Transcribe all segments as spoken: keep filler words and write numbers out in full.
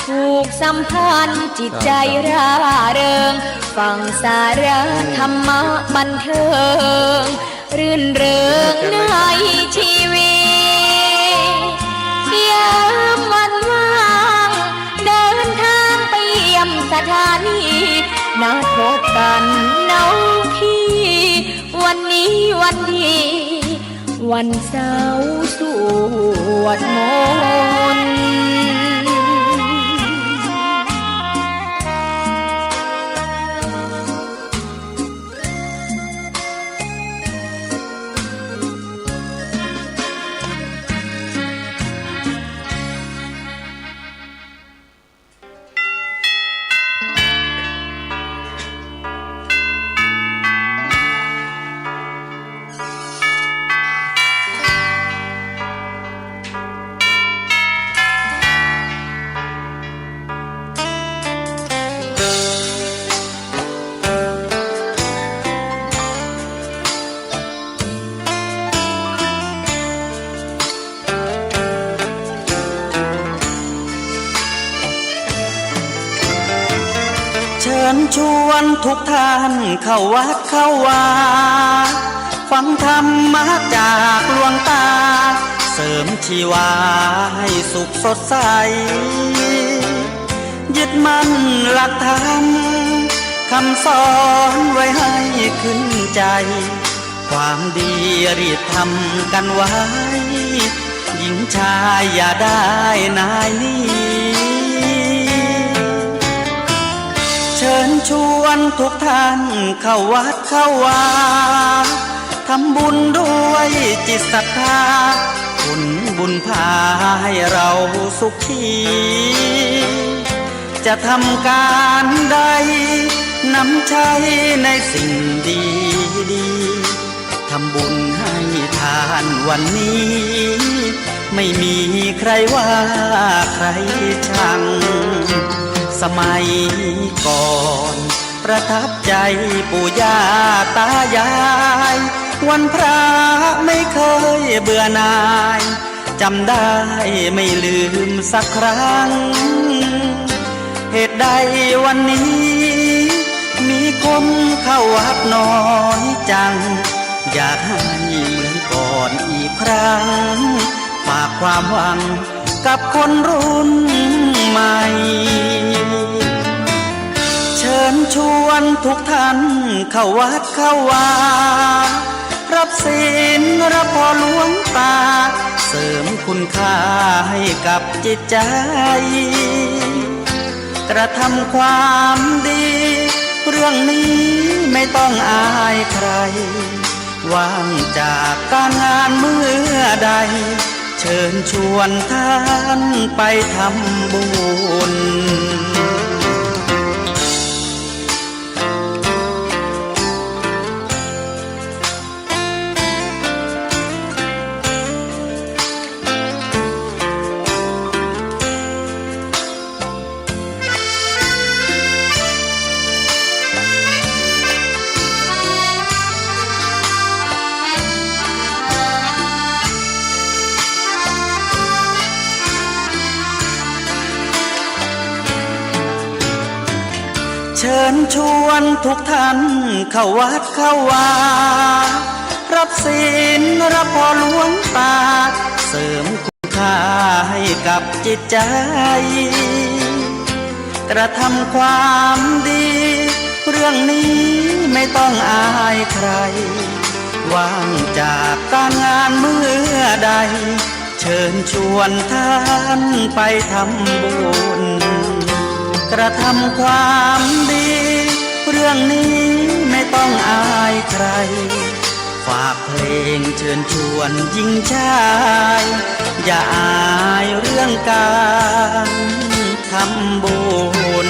ผูกสัมพันธ์จิตใจ๋ร่าเริง ฟังสาระธรรมะบันเทิง รื่นเริงในชีวิต ยามวันว่าง เดินทางไปเยี่ยมสถานี นัดพบกันเนาะพี่ วันนี้วันดี วันเสาร์สวดมนต์ เชิญชวนทุกท่านเข้าวัดเข้าวา ฟังธรรมะจากหลวงตา เสริมชีวาให้สุขสดใส ยึดมั่นหลักธรรม คำสอนไว้ให้ขึ้นใจ ความดีรีบทำกันไว้ หญิงชายอย่าได้นายหนี เชิญชวนทุกท่านเข้าวัดเข้าวา ทำบุญด้วยจิตศรัทธา ผลบุญพาให้เราสุขี จะทำการใด นำใช้ในสิ่งดีๆ ทำบุญให้ทานวันนี้ ไม่มีใครว่าใครชัง สมัยก่อนประทับใจปู่ย่าตายาย วันพระไม่เคยเบื่อหน่าย จำได้ไม่ลืมสักครั้ง เหตุใดวันนี้มีคนเข้าวัดน้อยจัง อยากให้เหมือนก่อนอีกครั้ง ฝากความหวังกับคนรุ่นใหม่ เชิญชวนทุกท่านเข้าวัดเข้าวา รับศีลรับพรหลวงตา เสริมคุณค่าให้กับจิตใจ กระทำความดี เรื่องนี้ไม่ต้องอายใคร ว่างจากการงานเมื่อใด เชิญชวนท่านไปทำบุญ เชิญชวนทุกท่านเข้าวัดเข้าวา รับศีลรับพรหลวงตา เสริมคุณค่าให้กับจิตใจ กระทำความดี เรื่องนี้ไม่ต้องอายใคร ว่างจากการงานเมื่อใด เชิญชวนท่านไปทำบุญ กระทำความดี เรื่องนี้ไม่ต้องอายใคร ฝากเพลงเชิญชวนหญิงชาย อย่าอายเรื่องการทำบุญ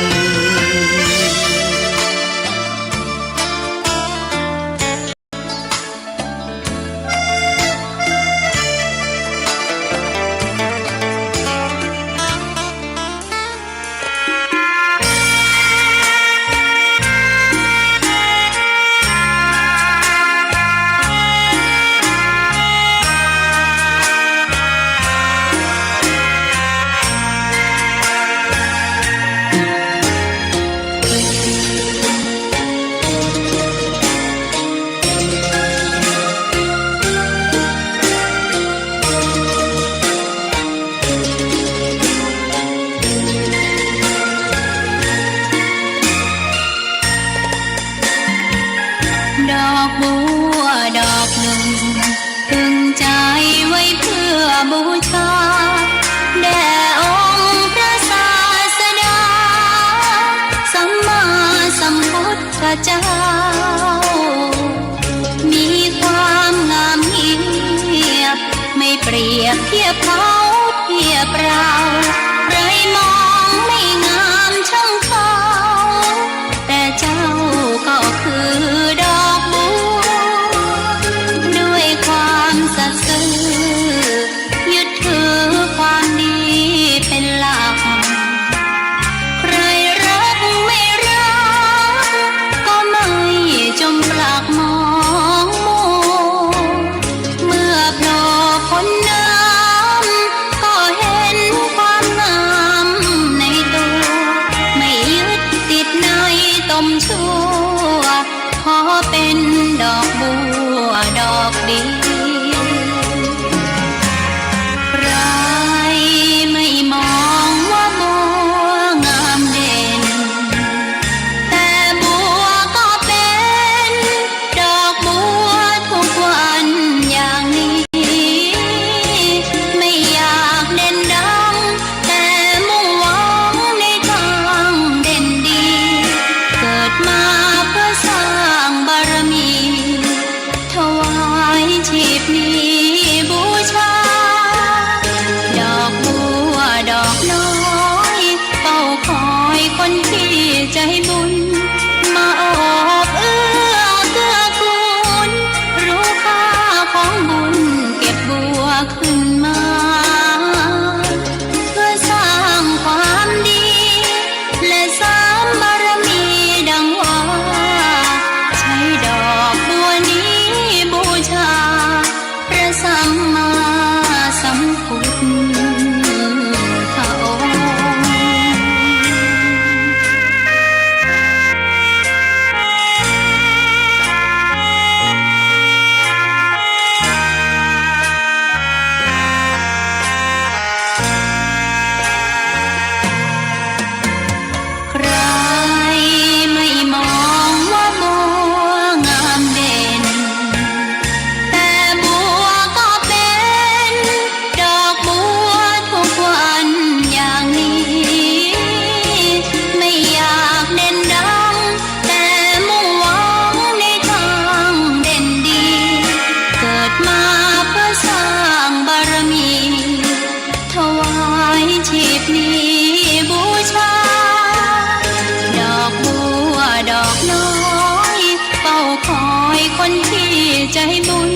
ได้บุญ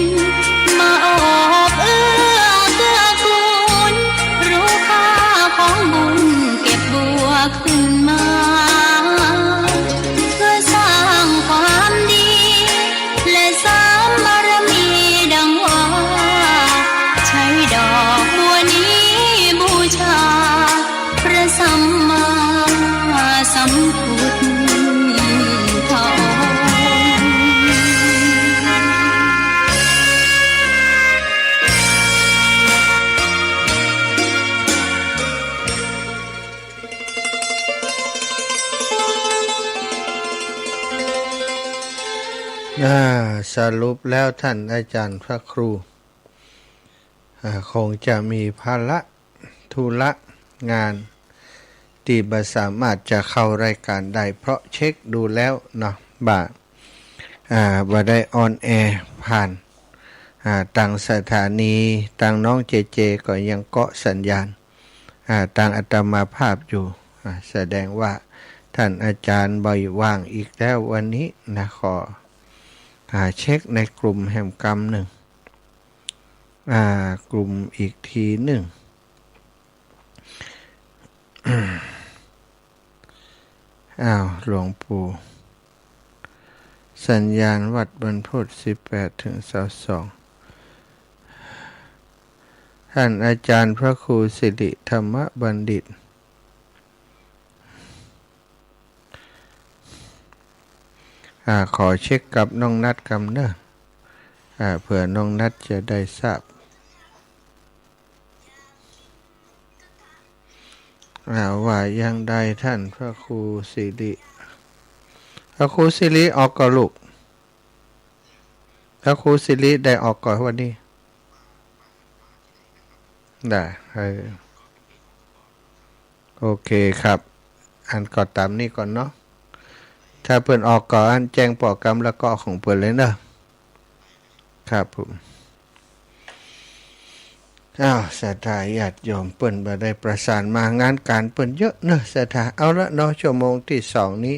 มาโอบเอื้อเกื้อกูล รู้ค่าของบุญเก็บบัวขึ้นมา เพื่อสร้างความดี และสร้างบารมีดังว่า ใช้ดอกบัวนี้บูชา พระสัมมาสัมพุทธองค์ อ่า สรุปแล้วท่านอาจารย์พระครู อ่า คงจะมีภาระธุระงานตี้บ่สามารถจะเข้ารายการได้ เพราะเช็คดูแล้วเนาะ บ่า อ่า บ่ได้ออนแอร์ผ่าน อ่า ตางสถานี ตางน้องเจเจก็ยังเกาะสัญญาณ อ่า ตางอาตมาภาพอยู่ อ่า แสดงว่าท่านอาจารย์บ่ว่างอีกแล้ววันนี้นะ ขอ อ่า เช็คในกลุ่มแหมกำนึ่ง อ่า กลุ่มอีกทีนึ่ง อ้าว หลวงปู่ สัญญาณวัดบรรพต สิบแปดถึงซาวสอง ท่านอาจารย์พระครูสิริธรรมบัณฑิต อ่า ขอเช็คกับน้องนัทกำเน้อ อ่า เผื่อน้องนัทจะได้ทราบ อ่า ว่าอย่างใดท่านพระครูสิริ พระครูสิริออกก่อลูก พระครูสิริได้ออกก่อวันนี้ ได้ เออ โอเคครับ อันก็ต๋ามนี้ก่อนเนาะ ถ้าเปิ้นออกก่ออันแจ้งป้อกำละเกาะของเปิ้นเลยเนาะ ครับผม อ้าว ศรัทธาญาติโยม เปิ้นบ่ได้ประสานมา งานก๋านเปิ้นเยอะเนาะ ศรัทธา เอาละเนาะ ชั่วโมงตี้สองนี้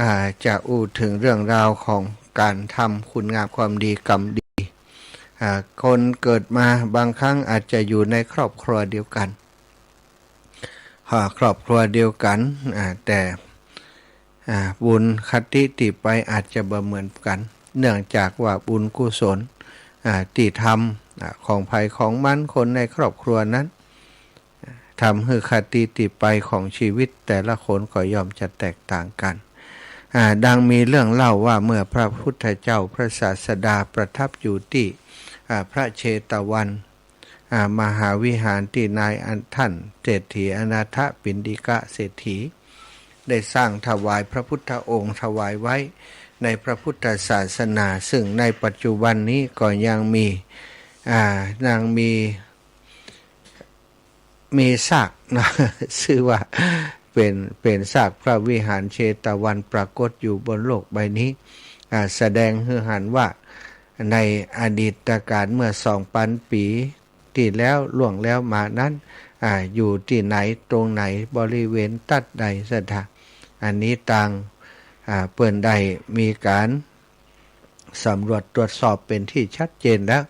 อ่า จะอู้เถิงเรื่องราวของก๋านทำคุณงามความดีกรรมดี อ่า คนเกิดมาบางครั้งอาจจะอยู่ในครอบครัวเดียวกั๋น อ่า ครอบครัวเดียวกั๋น อ่า แต่ อ่า บุญคติตี้ไปอาจจะบ่เหมือนกั๋น เนื่องจากว่าบุญกุศล อ่า ตี้ทำ อ่า ของใผของมัน คนในครอบครัวนั้น อ่า ทำหื้อคติตี้ไปของชีวิตแต่ละคนก็ย่อมจะแตกต่างกั๋น อ่า ดังมีเรื่องเล่าว่าเมื่อพระพุทธเจ้าพระศาสดาประทับอยู่ตี้ อ่า พระเชตวัน อ่า มหาวิหารตี้นายอัน ท่านเศรษฐีอนาถปิณฑิกะเศรษฐี ได้สร้างถวายพระพุทธองค์ ถวายไว้ในพระพุทธศาสนา ซึ่งในปัจจุบันนี้ก็ยังมี อ่า ยังมี มีซากเนาะ ชื่อว่าเป๋น เป๋นซากพระวิหารเชตวันปรากฏอยู่บนโลกใบนี้ อ่า แสดงหื้อหันว่าในอดีตกาลเมื่อสองปันปี๋ตี้แล้วล่วงแล้วมานั้น อ่า อยู่ตี้ไหนตรงไหนบริเวณตั๊ดใด ศรัทธา อันนี้ตาง อ่า เปิ้นได้มีก๋าน สำรวจตรวจสอบเป๋นตี้ชัดเจนแล้ว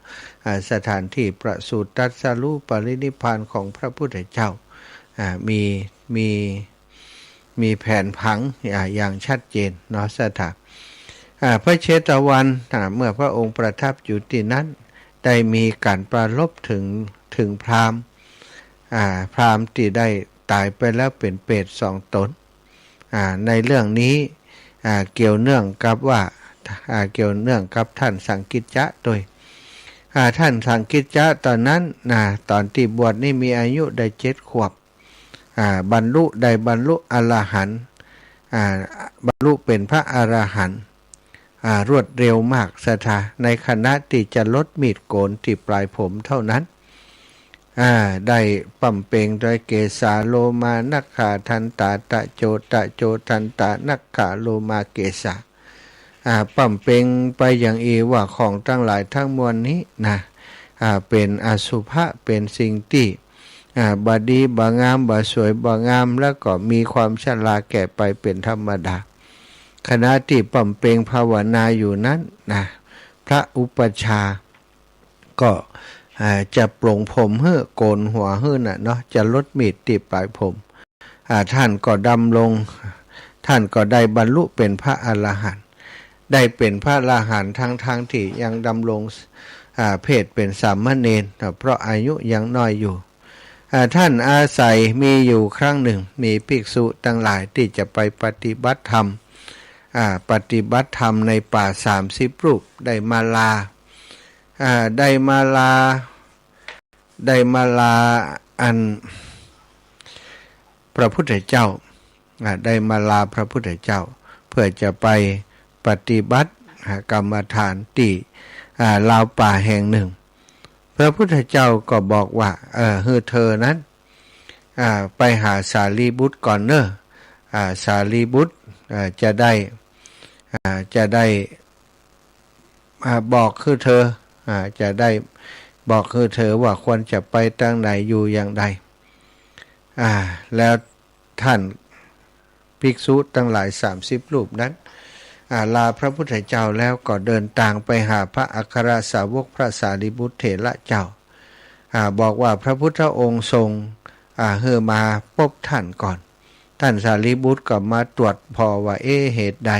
อ่า สถานตี้ประสูติตรัสรู้ปรินิพพานของพระพุทธเจ้า อ่า มี มี มีแผนผัง อ่า อย่างชัดเจนเนาะ ศรัทธา อ่า พระเชตวัน อ่า เมื่อพระองค์ประทับอยู่ตี้นั้น ได้มีก๋านปรารภเถิง เถิงพราหมณ์ อ่า พราหมณ์ตี้ได้ต๋ายไปแล้วเป๋นเปรตสองต๋น อ่า ในเรื่องนี้ อ่า เกี่ยวเนื่องกับว่า อ่า เกี่ยวเนื่องกับท่านสังกิจจะตวย อ่า ท่านสังกิจจะต๋อนนั้นนะ ต๋อนตี้บวชนี่มีอายุได้เจ็ดขวบ อ่า บรรลุ ได้บรรลุอรหันต์ อ่า บรรลุเป๋นพระอรหันต์ อ่า รวดเร็วมาก ศรัทธา ในขณะตี้จะลดมีดโกนตี้ปลายผมเท่านั้น อ่า ได้ปำเป็งโดย เกสา โลมา นักขา ทันตา ตะโจ ตะโจ ทันตา นักขา โลมา เกสา อ่า ปำเป็งไปอย่างอี้ว่าของตังหลายตังมวลนี้นะ อ่า เป๋นอสุภะ เป๋นสิ่งตี้ อ่า บ่ดีบ่งาม บ่สวยบ่งาม แล้วก็มีความชราแก่ไปเป๋นธรรมดา ขณะตี้ปำเป็งภาวนาอยู่นั้นนะ พ พระอุปัชฌาย์ ก็ อ่า จะปลงผมหื้อ โกนหัวหื้อน่ะเนาะ จะลดมีดตี้ป๋ายผม อ่า ท่านก็ดำรง ท่านก็ได้บรรลุเป๋นพระอรหันต์ ได้เป๋นพระอรหันต์ทั้งๆ ตี้ยังดำรง อ่า เพศเป๋นสามเณร เพราะอายุยังน้อยอยู่ อ่า ท่านอาศัยมีอยู่ครั้งหนึ่ง มีภิกษุตังหลายตี้จะไปปฏิบัติธรรม อ่า ปฏิบัติธรรมในป่าสามสิบรูป ได้มาลา อ่า ได้มาลา ได้มาลาอันพระพุทธเจ้า อ่า ได้มาลาพระพุทธเจ้า เพื่อจะไปปฏิบัติ อ่า กรรมฐานตี้ อ่า ราวป่าแห่งหนึ่ง พระพุทธเจ้าก็บอกว่า เออ หื้อเธอนั้น อ่า ไปหาสารีบุตรก่อนเน่อ อ่า สารีบุตร อ่า จะได้ อ่า จะได้ อ่า บอกหื้อเธอ อ่า จะได้บอกหื้อเธอว่าควรจะไปตางไหนอยู่อย่างใด อ่า แล้วท่านภิกษุตังหลายสามสิบรูปนั้น อ่า ลาพระพุทธเจ้าแล้วก็เดินตางไปหาพระอัครสาวกพระสารีบุตรเถระเจ้า อ่า บอกว่าพระพุทธองค์ทรง อ่า หื้อมาปบท่านก่อน ท่านสารีบุตรก็มาตรวจผ่อว่า เอ๊ะ เหตุใด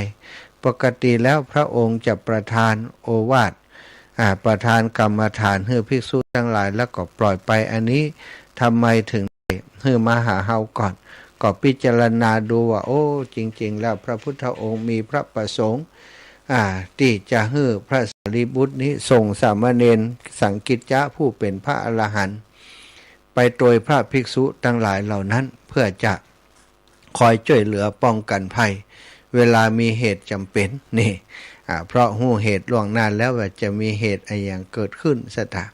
ปกติแล้วพระองค์จะประทานโอวาท อ่า ประทานกรรมฐานหื้อภิกษุตังหลายแล้วก็ปล่อยไป อันนี้ทำไมถึงได้หื้อมาหาเฮาก่อน ก็พิจารณาดูว่า โอ้ จริงๆ แล้วพระพุทธองค์มีพระประสงค์ อ่า ตี้จะหื้อพระสารีบุตรนี้ส่งสามเณรสังกิจจะผู้เป๋นพระอรหันต์ ไปโตยพระภิกษุตังหลายเหล่านั้น เพื่อจะคอยจ้วยเหลือป้องกั๋นภัย เวลามีเหตุจ๋ำเป๋น นี่ อ่า เพราะฮู้เหตุล่วงหน้าแล้วว่าจะมีเหตุอะหยังเกิดขึ้น ศรัทธา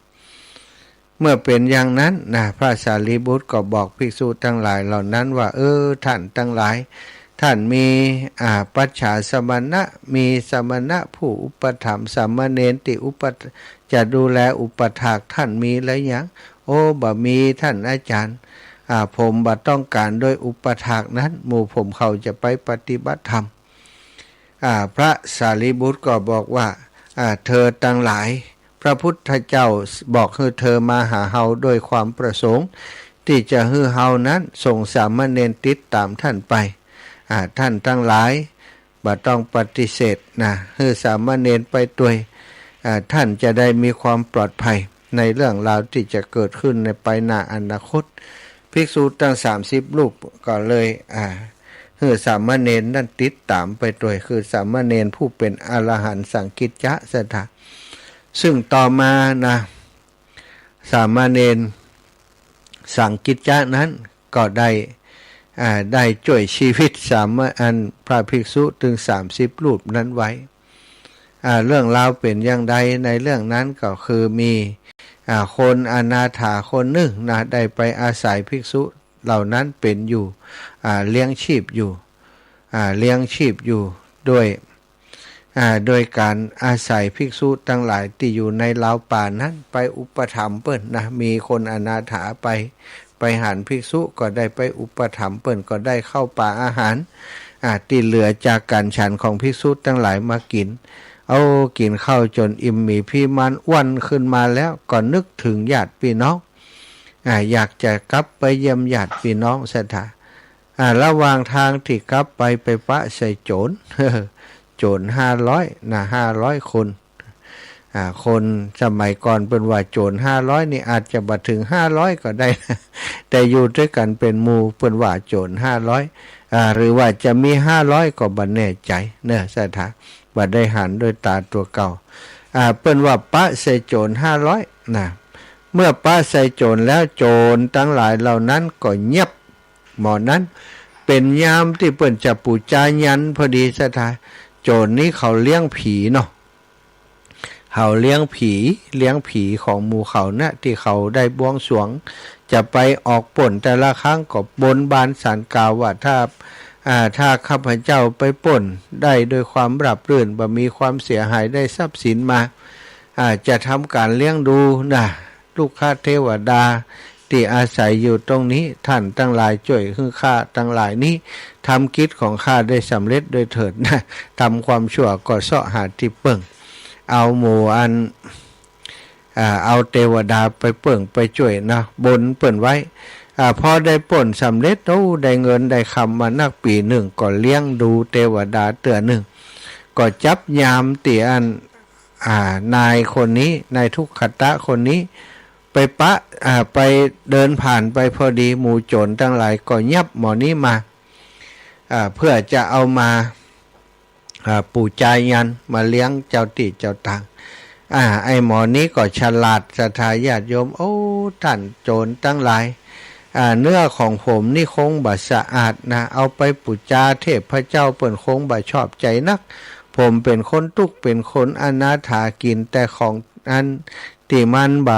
เมื่อเป๋นอย่างนั้นนะ พระสารีบุตรก็บอกภิกษุตังหลายเหล่านั้นว่า เออ ท่านตังหลาย ท่านมี อ่า ปัจฉาสมณะ มีสมณะผู้อุปถัมภ์ สามเณรตี้อุป จะดูแลอุปัฏฐากท่านมีแล้วยัง โอ้ บ่มีท่านอาจารย์ อ่า ผมบ่ต้องก๋านโดยอุปัฏฐากนั้น หมู่ผมเขาจะไปปฏิบัติธรรม อ่า พระสารีบุตรก็บอกว่า อ่า เธอตังหลาย พระพุทธเจ้าบอกหื้อเธอมาหาเฮาโดยความประสงค์ ตี้จะหื้อเฮานั้นส่งสามเณรติดต๋ามท่านไป อ่า ท่านตังหลาย บ่ต้องปฏิเสธนะ หื้อสามเณรไปตวย อ่า ท่านจะได้มีความปลอดภัยในเรื่องราวตี้จะเกิดขึ้นในไปหน้าอนาคต ภิกษุตังสามสิบรูปก็เลย อ่า หื้อสามเณรนั้นติดต๋ามไปตวย คือสามเณรผู้เป๋นอรหันต์สังกิจจะ ศรัทธา ซึ่งต่อมานะ สามเณรสังกิจจะนั้นก็ได้ อ่า ได้จ้วยชีวิตสามเณร อันพระภิกษุตึงสามสิบรูปนั้นไว้ อ่า เรื่องราวเป๋นอย่างใดในเรื่องนั้นก็คือมี อ่า คนอนาถาคนนึ่งนะ ได้ไปอาศัยภิกษุเหล่านั้นเป๋นอยู่ อ่า เลี้ยงชีพอยู่ อ่า เลี้ยงชีพอยู่ด้วย อ่า โดยก๋านอาศัยภิกษุตังหลายตี้อยู่ในราวป่านั้นไปอุปถัมภ์เปิ้นนะ มีคนอนาถาไป ไปหันภิกษุก็ได้ไปอุปถัมภ์เปิ้น ก็ได้ข้าวป๋าอาหาร อ่า ตี้เหลือจากก๋านฉันของภิกษุตังหลายมากิ๋น เอากิ๋นข้าวจ๋นอิ่มหมีพีมันอ้วนขึ้นมาแล้วก็นึกเถิงญาติปี้น้อง อ่า อยากจะกลับไปเยี่ยมญาติปี้น้อง ศรัทธา อ่า ระหว่างตางตี้กลับไป ไปปะใส่โจ๋ร โจ๋รห้าร้อยนะ ห้าร้อยคน อ่า คนสมัยก่อนเปิ้นว่าโจ๋รห้าร้อยนี่อาจจะบ่เถิงห้าร้อยก็ได้ แต่อยู่ตวยกั๋นเป๋นหมู่เปิ้นว่าโจ๋รห้าร้อย อ่า หรือว่าจะมีห้าร้อยก็บ่แน่ใจ๋เนาะ ศรัทธา บ่ได้หันโดยต๋าตั๋วเก่า อ่า เปิ้นว่าปะใส่โจ๋รห้าร้อยนะ เมื่อปะใส่โจ๋รแล้วโจ๋รตังหลายเหล่านั้นก็เงียบ หมอนั้นเป๋นยามตี้เปิ้นจะปู๋จายันพอดี ศรัทธา โจ๋รนี้เขาเลี้ยงผีเนาะ เขาเลี้ยงผี เลี้ยงผีของหมู่เขานะ ตี้เขาได้บวงสรวง จะไปออกปล้นแต่ละครั้งก็บนบานศาลกล่าวว่า ถ้า อ่า ถ้าข้าพเจ้าไปปล้นได้ด้วยความราบรื่น บ่มีความเสียหายได้ทรัพย์สินมา อ่า จะทำก๋านเลี้ยงดูนะ ลูกค้าเทวดาตี้อาศัยอยู่ตรงนี้ ท่านตังหลายจ้วยหื้อข้าตังหลายนี้ ทำกิจของข้าได้สำเร็จด้วยเถิดนะ ทำความชั่วก็เซาะหาตี้เปิ้ง เอาหมู่อัน อ่า เอาเตวดาไปเปิ้งไปจ้วยนะ บนเปิ้นไว้ อ่า พอได้ปล้นสำเร็จ โอ้ ได้เงินได้คำมานัก ปี๋นึ่งก็เลี้ยงดูเตวดาเตื้อนึ่ง ก็จับยามตี้อัน อ่า นายคนนี้ นายทุกขตะคนนี้ ไปปะ อ่า ไปเดินผ่านไปพอดี หมู่โจ๋รตังหลายก็ยับหมอนี้มา อ่า เปื้อจะเอามา อ่า ปู๋จายัณฑ์ มาเลี้ยงเจ้าตี้เจ้าตาง อ่า ไอ้หมอนี้ก็ฉลาด ศรัทธาญาติโยม โอ้ ต้านโจ๋รตังหลาย อ่า เนื้อของผมนี่คงบ่สะอาดนะ เอาไปปู๋จาเทพเจ้าเปิ้นคงบ่ชอบใจ๋นัก ผมเป๋นคนตุ๊กข์ เป๋นคนอนาถา กิ๋นแต่ของอันตี้มันบ่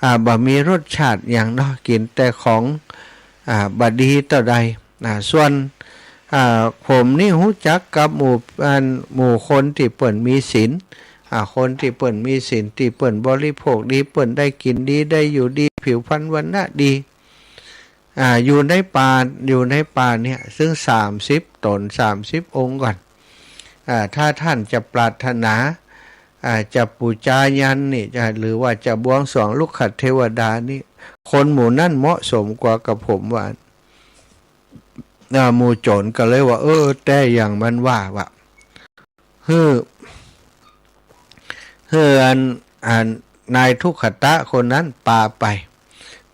อ่า บ่มีรสชาติหยังเนาะ กิ๋นแต่ของ อ่า บ่ดีเต้าใด อ่า ส่วน อ่า ผมนี่ฮู้จักกับหมู่ อัน หมู่คนตี้เปิ้นมีศีล อ่า คนตี้เปิ้นมีศีล ตี้เปิ้นบริโภคดี เปิ้นได้กิ๋นดี ได้อยู่ดี ผิวพรรณวรรณะดี อ่า อยู่ในป่า อยู่ในป่าเนี่ย ซึ่งสามสิบต๋น สามสิบองค์ก่อน อ่า ถ้าต้านจะปรารถนา อ่า จะปู๋จายัณฑ์นี่ จะ หรือว่าจะบวงสรวงรุกขเทวดานี่ คนหมู่นั้นเหมาะสมกว่ากับผมว่า อ่า หมู่โจ๋รก็เลยว่า เออ แต่อย่างมันว่า ว่า หื้อ หื้ออัน อันนายทุกขตะคนนั้นปาไป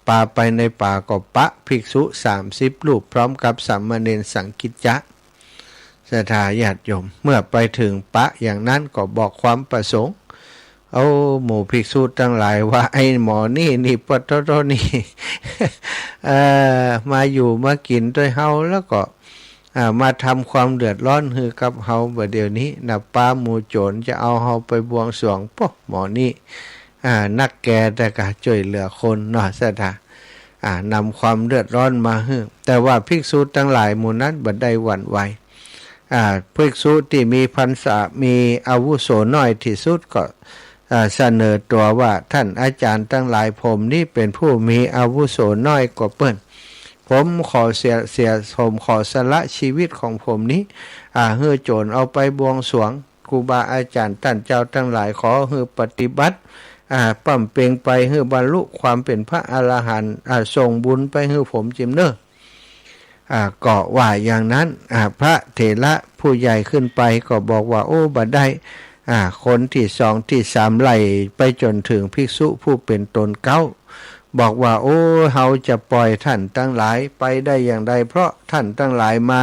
ปาไปในป่า ก็ปะภิกษุสามสิบรูปพร้อมกับสามเณรสังกิจจะ ศรัทธาญาติโยม เมื่อไปถึงปะอย่างนั้นก็บอกความประสงค์ โอ้ หมู่ภิกษุตังหลายว่า ไอ้หมอนี่นี่ ปะโทโทนี่ เอ่อ มาอยู่มากิ๋นตวยเฮา แล้วก็ อ่า มาทำความเดือดร้อนหื้อกับเฮา บ่าเดี่ยวนี้นะ ปาหมู่โจ๋รจะเอาเฮาไปบวงสรวง โป๊ะ หมอนี่ อ่า นักแก่แต่กะจ้วยเหลือคนเนาะ ศรัทธา อ่า นำความเดือดร้อนมาหื้อ แต่ว่าภิกษุตังหลายหมู่นั้นบ่ได้หวั่นไหว อ่า ภิกษุตี้มีพรรษา มีอาวุโสน้อยตี้สุดก็ อ่า เสนอตั๋วว่า ต้านอาจ๋ารย์ตังหลาย ผมนี้เป๋นผู้มีอาวุโสน้อยกว่าเปิ้น ผมขอเสีย เสีย ผมขอสละชีวิตของผมนี้ อ่า หื้อโจ๋รเอาไปบวงสรวง ครูบาอาจ๋ารย์ต้านเจ้าตังหลาย ขอหื้อปฏิบัติ อ่า บำเพ็ญไปหื้อบรรลุความเป๋นพระอรหันต์ อ่า ส่งบุญไปหื้อผมจิมเน่อ อ่า ก็ว่าอย่างนั้น อ่า พระเถระผู้ใหญ่ขึ้นไปก็บอกว่า โอ้ บ่ได้ อ่า คนตี้สองตี้สามไล่ไปจ๋นเถิงภิกษุผู้เป๋นต๋นเก๊า บอกว่า โอ้ เฮาจะปล่อยต้านตังหลายไปได้อย่างใด เพราะต้านตังหลายมา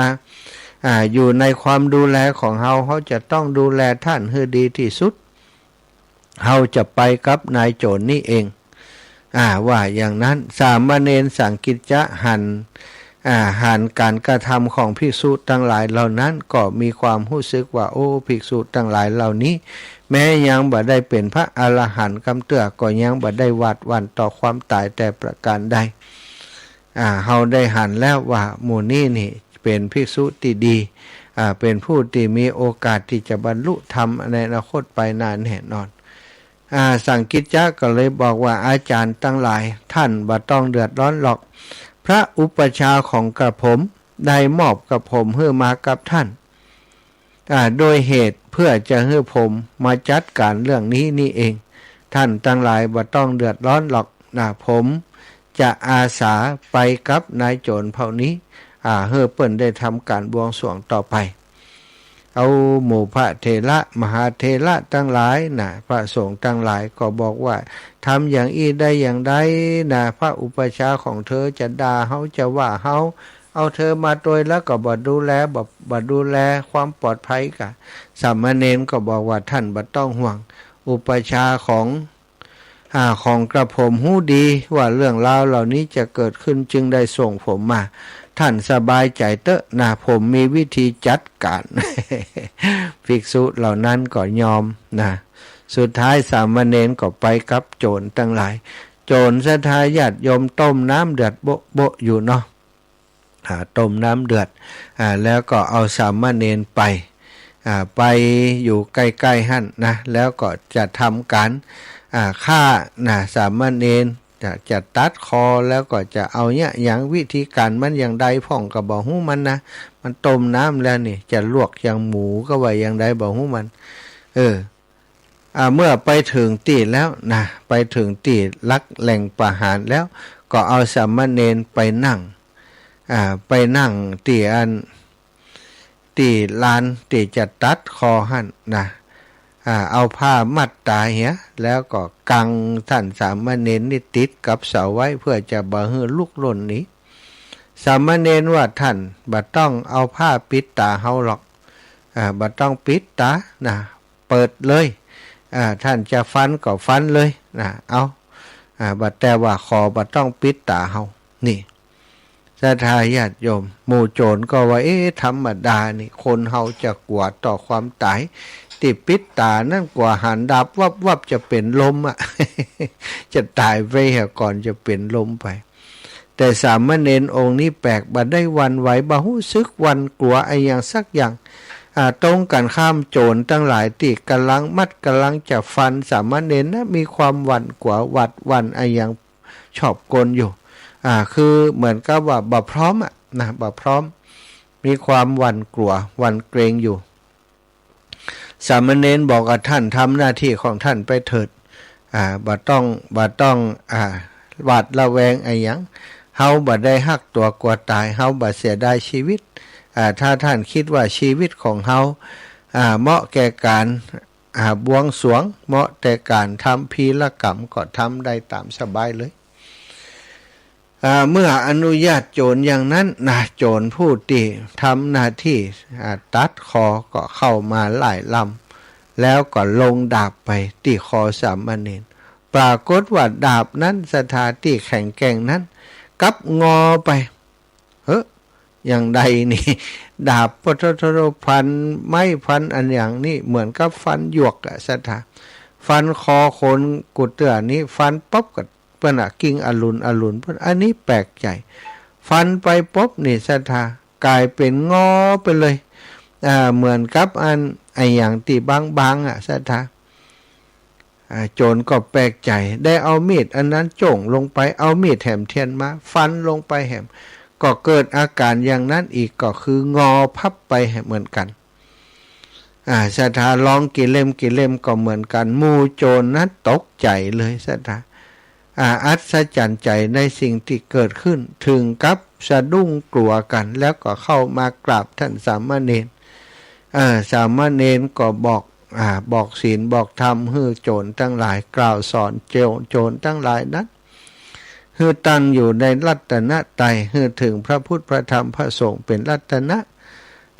อ่า อยู่ในความดูแลของเฮา เฮาจะต้องดูแลต้านหื้อดีตี้สุด เฮาจะไปกับนายโจ๋รนี้เอง อ่า ว่าอย่างนั้น สามเณรสังกิจจะหัน อ่า หันก๋านกระทำของภิกษุตังหลายเหล่านั้น ก็มีความฮู้สึกว่า โอ้ ภิกษุตังหลายเหล่านี้ แม้ยังบ่ได้เป๋นพระอรหันต์กำเตื้อ ก็ยังบ่ได้หวาดหวั่นต่อความต๋ายแต่ประก๋านใด อ่า เฮาได้หันแล้วว่าหมู่นี้นี่เป๋นภิกษุตี้ดี อ่า เป๋นผู้ตี้มีโอกาสตี้จะบรรลุธรรมในอนาคตไปหน้าแน่นอน อ่า สังกิจจะก็เลยบอกว่า อาจ๋ารย์ตังหลาย ต้านบ่ต้องเดือดร้อนหรอก พระอุปัชฌาย์ของกระผมได้มอบกระผมหื้อมากับต้าน อ่า โดยเหตุเพื่อจะหื้อผมมาจัดก๋านเรื่องนี้นี่เอง ต้านตังหลายบ่ต้องเดือดร้อนหรอกนะ ผมจะอาสาไปกับนายโจ๋รเผ่านี้ อ่า หื้อเปิ้นได้ทำก๋านบวงสรวงต่อไป เอาหมู่พระเถระมหาเถระตังหลายนะ พระสงฆ์ตังหลายก็บอกว่า ทำอย่างอี้ได้อย่างใดนะ พระอุปัชฌาย์ของเธอจะด่าเฮา จะว่าเฮา เอาเธอมาตวยแล้วก็บ่ดูแล บ่ บ่ดูแลความปลอดภัยกา สามเณรก็บอกว่า ต้านบ่ต้องห่วง อุปัชฌาย์ของ อ่า ของกระผมฮู้ดีว่าเรื่องราวเหล่านี้จะเกิดขึ้น จึงได้ส่งผมมา ต้านสบายใจ๋เต๊อะนะ ผมมีวิธีจัดก๋าน ภิกษุเหล่านั้นก็ยอมนะ สุดท้ายสามเณรก็ไปกับโจ๋รตังหลาย โจ๋รศรัทธาญาติโยมต้มน้ำเดือดโบ๊ะๆ อยู่เนาะ อ่า ต้มน้ำเดือด อ่า แล้วก็เอาสามเณรไป อ่า ไปอยู่ใก้ๆ หั้นนะ แล้วก็จะทำก๋าน อ่า ฆ่านะ สามเณร จะ จะตัดคอ แล้วก็จะเอาเยียะหยัง วิธีก๋านมันอย่างใดพ่องก็บ่ฮู้มันนะ มันต้มน้ำแล้วนี่ จะลวกอย่างหมูก็ว่าอย่างใดบ่ฮู้มัน เออ อ่า เมื่อไปเถิงตี้แล้วนะ ไปเถิงตี้หลักแหล่งประหารแล้ว ก็เอาสามเณรไปนั่ง อ่า ไปนั่งตี้อัน ตี้ลานตี้จะตัดคอหั้นนะ อ่า เอาผ้ามัดต๋าเหีย แล้วก็กังต้านสามเณรนี่ติดกับเสาไว้ เพื่อจะบ่หื้อลุกล่นหนี สามเณรว่า "ท่านบ่ต้องเอาผ้าปิดต๋าเฮาหรอก อ่า บ่ต้องปิดต๋านะ เปิดเลย อ่า ท่านจะฟันก็ฟันเลยนะ เอา อ่า บ่ แต่ว่าขอบ่ต้องปิดต๋าเฮา" นี่ ศรัทธาญาติโยม หมู่โจ๋รก็ว่า "เอ๊ะ ธรรมดานี่ คนเฮาจะกั๋วต่อความต๋าย ตี้ปิดต๋านั้นกั๋วหันดาบวับๆ จะเป๋นลมอะ จะต๋ายไปเหียก่อน จะเป๋นลมไป" แต่สามเณรองค์นี้แปลก บ่ได้หวั่นไหว บ่ฮู้สึกหวั่นกั๋วอะหยังสักอย่าง อ่า ตรงกั๋นข้าม โจ๋รตังหลายตี้ก่ำลังมัดก่ำลังจะฟันสามเณรนะ มีความหวั่นกั๋วหวาดหวั่นอะหยังชอบกลอยู่ อ่า คือเหมือนกับว่าบ่พร้อมอะนะ บ่พร้อม มีความหวั่นกั๋วหวั่นเกรงอยู่ สามเณรบอกว่า "ท่านทำหน้าตี้ของท่านไปเถิด อ่า บ่ต้อง บ่ต้อง อ่า หวาดระแวงอะหยัง เฮาบ่ได้ฮักตั๋วกั๋วต๋าย เฮาบ่เสียดายชีวิต อ่า ถ้าท่านกึ๊ดว่าชีวิตของเฮา อ่า เหมาะแก่ก๋าน อ่า บวงสรวง เหมาะแก่ก๋านทำพีลกรรม ก็ทำได้ต๋ามสบายเลย" อ่า เมื่ออนุญาตโจ๋รอย่างนั้นนะ โจ๋รผู้ตี้ทำหน้าตี้ อ่า ตัดคอก็เข้ามาหลายลำ แล้วก็ลงดาบไปตี้คอสามเณร ปรากฏว่าดาบนั้น ศรัทธา ตี้แข็งแกร่งนั้น กลับงอไป เฮ้อ อย่างใดนี่ ดาบปะโทโทโท ฟันไม้ฟันอะหยังนี่ เหมือนกับฟันหยวกอะ ศรัทธา ฟันคอคนกู้เตื้อนี่ ฟันปุ๊บก็เปิ้นอะ กิ่งอรุณอรุณเปิ้น อันนี้แปลกใจ๋ ฟันไปปุ๊บนี่ ศรัทธา ก๋ายเป๋นงอไปเลย อ่า เหมือนกับอัน อะหยังตี้บางๆ อะ ศรัทธา อ่า โจ๋รก็แปลกใจ๋ ได้เอามีดอันนั้นโจ้งลงไป เอามีดแหมเตียนมา ฟันลงไปแหม ก็เกิดอาก๋ารอย่างนั้นอีก ก็คืองอพับไปแหมเหมือนกั๋น อ่า ศรัทธา ลองกี่เล่มกี่เล่มก็เหมือนกั๋น หมู่โจ๋รนั้นตกใจ๋เลย ศรัทธา อ่า อัศจรรย์ใจ๋ในสิ่งตี้เกิดขึ้น เถิงกับสะดุ้งกั๋วกั๋น แล้วก็เข้ามากราบต้านสามเณร เอ่อ สามเณรก็บอก อ่า บอกศีลบอกธรรมหื้อโจ๋รตังหลาย กล่าวสอนโจ๋ร โจ๋รตังหลายนั้น หื้อตั้งอยู่ในรัตนตรัย หื้อเถิงพระพุทธพระธรรมพระสงฆ์เป๋นรัตนะ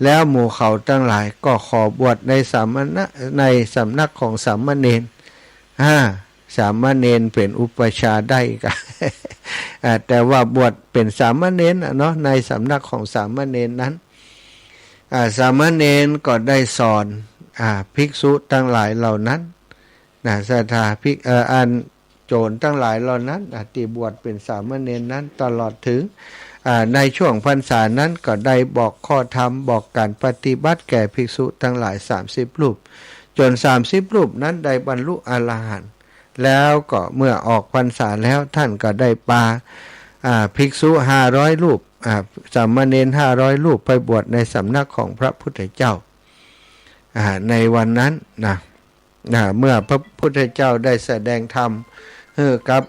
แล้วหมู่เขาตังหลายก็ขอบวชในสามเณร ในสำนักของสามเณร อ่า สามเณรเป๋นอุปัชฌาย์ได้กะ อ่า แต่ว่าบวชเป๋นสามเณรอะเนาะ ในสำนักของสามเณรนั้น อ่า สามเณรก็ได้สอน อ่า ภิกษุตังหลายเหล่านั้นนะ ศรัทธา ภิก เอ่อ อันโจ๋รตังหลายเหล่านั้นนะ ตี้บวชเป๋นสามเณรนั้น ตลอดเถิง อ่า ในช่วงพรรษานั้นก็ได้บอกข้อธรรม บอกก๋านปฏิบัติแก่ภิกษุตังหลายสามสิบรูป จ๋นสามสิบรูปนั้นได้บรรลุอรหันต์ แล้วก็เมื่อออกพรรษาแล้ว ต้านก็ได้ปา อ่า ภิกษุห้าร้อยรูป อ่า สามเณรห้าร้อยรูปไปบวชในสำนักของพระพุทธเจ้า อ่า ในวันนั้นนะ อ่า เมื่อพระพุทธเจ้าได้แสดงธรรมหื้อกับ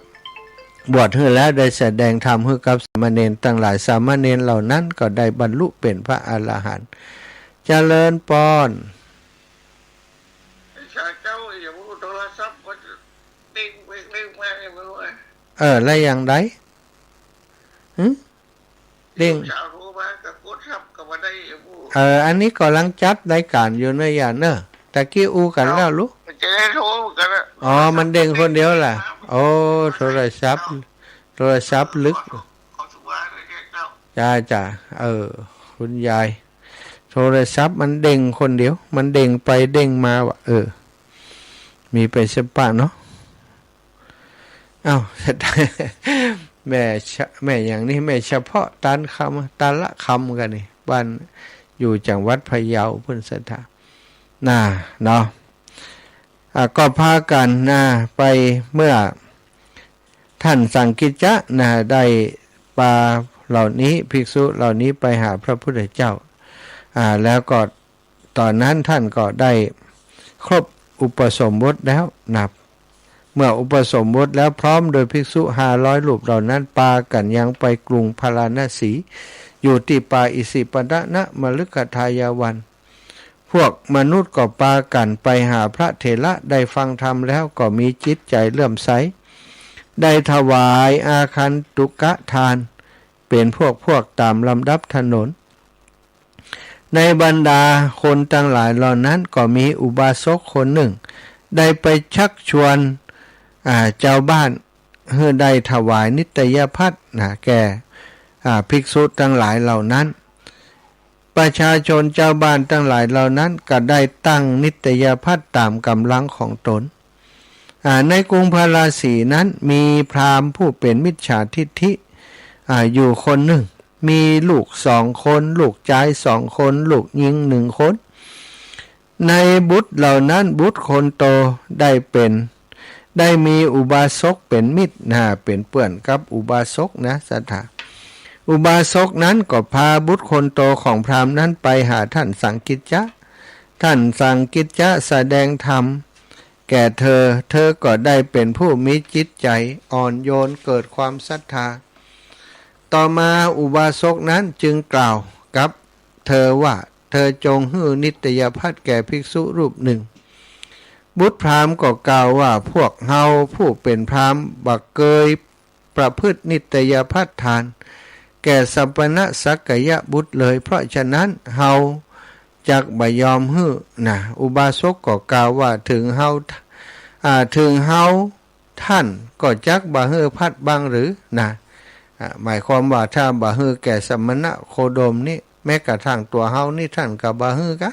บวชหื้อแล้วได้แสดงธรรมหื้อกับสามเณรตังหลาย สามเณรเหล่านั้นก็ได้บรรลุเป๋นพระอรหันต์ เจริญปอน ไอ้ชาเจ้า อย่าพูดโทรศัพท์ มันเด้งไปเด้งมา ไม่รู้อะ เออ แล้วอย่างใด หึ เด้ง เช้าโทรมาก็กดรับก็บ่ได้ อย่าพูด เออ อันนี้ก่ำลังจัดรายก๋านอยู่เนาะ ย่าเนาะ ตะกี้อู้กั๋นแล้วลูก มันจะได้โทรกั๋นอะ อ๋อ มันเด้งคนเดียวแหละ โอ้ โทรศัพท์ โทรศัพท์ลึก ขอสุวรรณเลยเจ้า จ้า จ้า เออ คุณยาย โทรศัพท์มันเด้งคนเดียว มันเด้งไปเด้งมาว่ะ เออ มีไปเสียปะเนาะ อ้าว แม่ชะ แม่อย่างนี้ แม่เฉพาะตานคำ ตานละคำกั๋นนี่ บ้านอยู่จังหวัดพะเยาพุ้น ศรัทธา น่ะ เนาะ อ่ะ ก็พากั๋นนะ ไป เมื่อต้านสังกิจจะนะ ได้ปาเหล่านี้ ภิกษุเหล่านี้ไปหาพระพุทธเจ้า อ่า แล้วก็ต๋อนนั้นต้านก็ได้ครบ อุปสมบทแล้วนะ เมื่ออุปสมบทแล้วพร้อมโดยภิกษุห้าร้อยรูปเหล่านั้น ปากั๋นยังไปกรุงพาราณสี อยู่ตี้ป่าอิสิปตนมฤคทายวัน พวกมนุษย์ก็ปากั๋นไปหาพระเถระ ได้ฟังธรรมแล้วก็มีจิตใจ๋เลื่อมใส ได้ถวายอาคันตุกะทาน เป๋นพวกๆ ต๋ามลำดับถนน ในบรรดาคนตังหลายเหล่านั้นก็มีอุบาสกคนนึ่ง ได้ไปชักชวน อ่า จาวบ้านหื้อได้ถวายนิตยภัตตาร์นะ แก่ อ่า ภิกษุตังหลายเหล่านั้น ประชาชนจาวบ้านตังหลายเหล่านั้นก็ได้ตั้งนิตยภัตตาร์ต๋ามก๋ำลังของต๋น อ่า ในกรุงพาราณสีนั้นมีพราหมณ์ผู้เป๋นมิจฉาทิฏฐิ อ่า อยู่คนนึ่ง มีลูกสองคน ลูกจายสองคน ลูกญิงหนึ่งคน ในบุตรเหล่านั้นบุตรคนโตได้เป๋น ได้มีอุบาสกเป๋นมิตรนะ เป๋นเปื้อนกับอุบาสกนะ ศรัทธา อุบาสกนั้นก็พาบุตรคนโตของพราหมณ์นั้นไปหาท่านสังกิจจะ ท่านสังกิจจะแสดงธรรมแก่เธอ เธอก็ได้เป๋นผู้มีจิตใจ๋อ่อนโยน เกิดความศรัทธา ต่อมาอุบาสกนั้นจึงกล่าวกับเธอว่า เธอจงหื้อนิตยภัตตาร์แก่ภิกษุรูปนึ่ง บุตรพราหมณ์ก็กล่าวว่า พวกเฮาผู้เป๋นพราหมณ์บ่เกยประพฤตินิตยภัตตาร์ทาน แก่สมณะสักกายะบุตรเลย เพราะฉะนั้นเฮาจักบ่ยอมหื้อนะ อุบาสกก็กล่าวว่า เถิงเฮา อ่า เถิงเฮา ท่านก็จักบ่หื้อภัตตาร์บ้างหรือนะ อ่า หมายความว่าถ้าบ่หื้อแก่สมณะโคดมนี้ แม้กระทั่งตั๋วเฮานี้ท่านก็บ่หื้อกา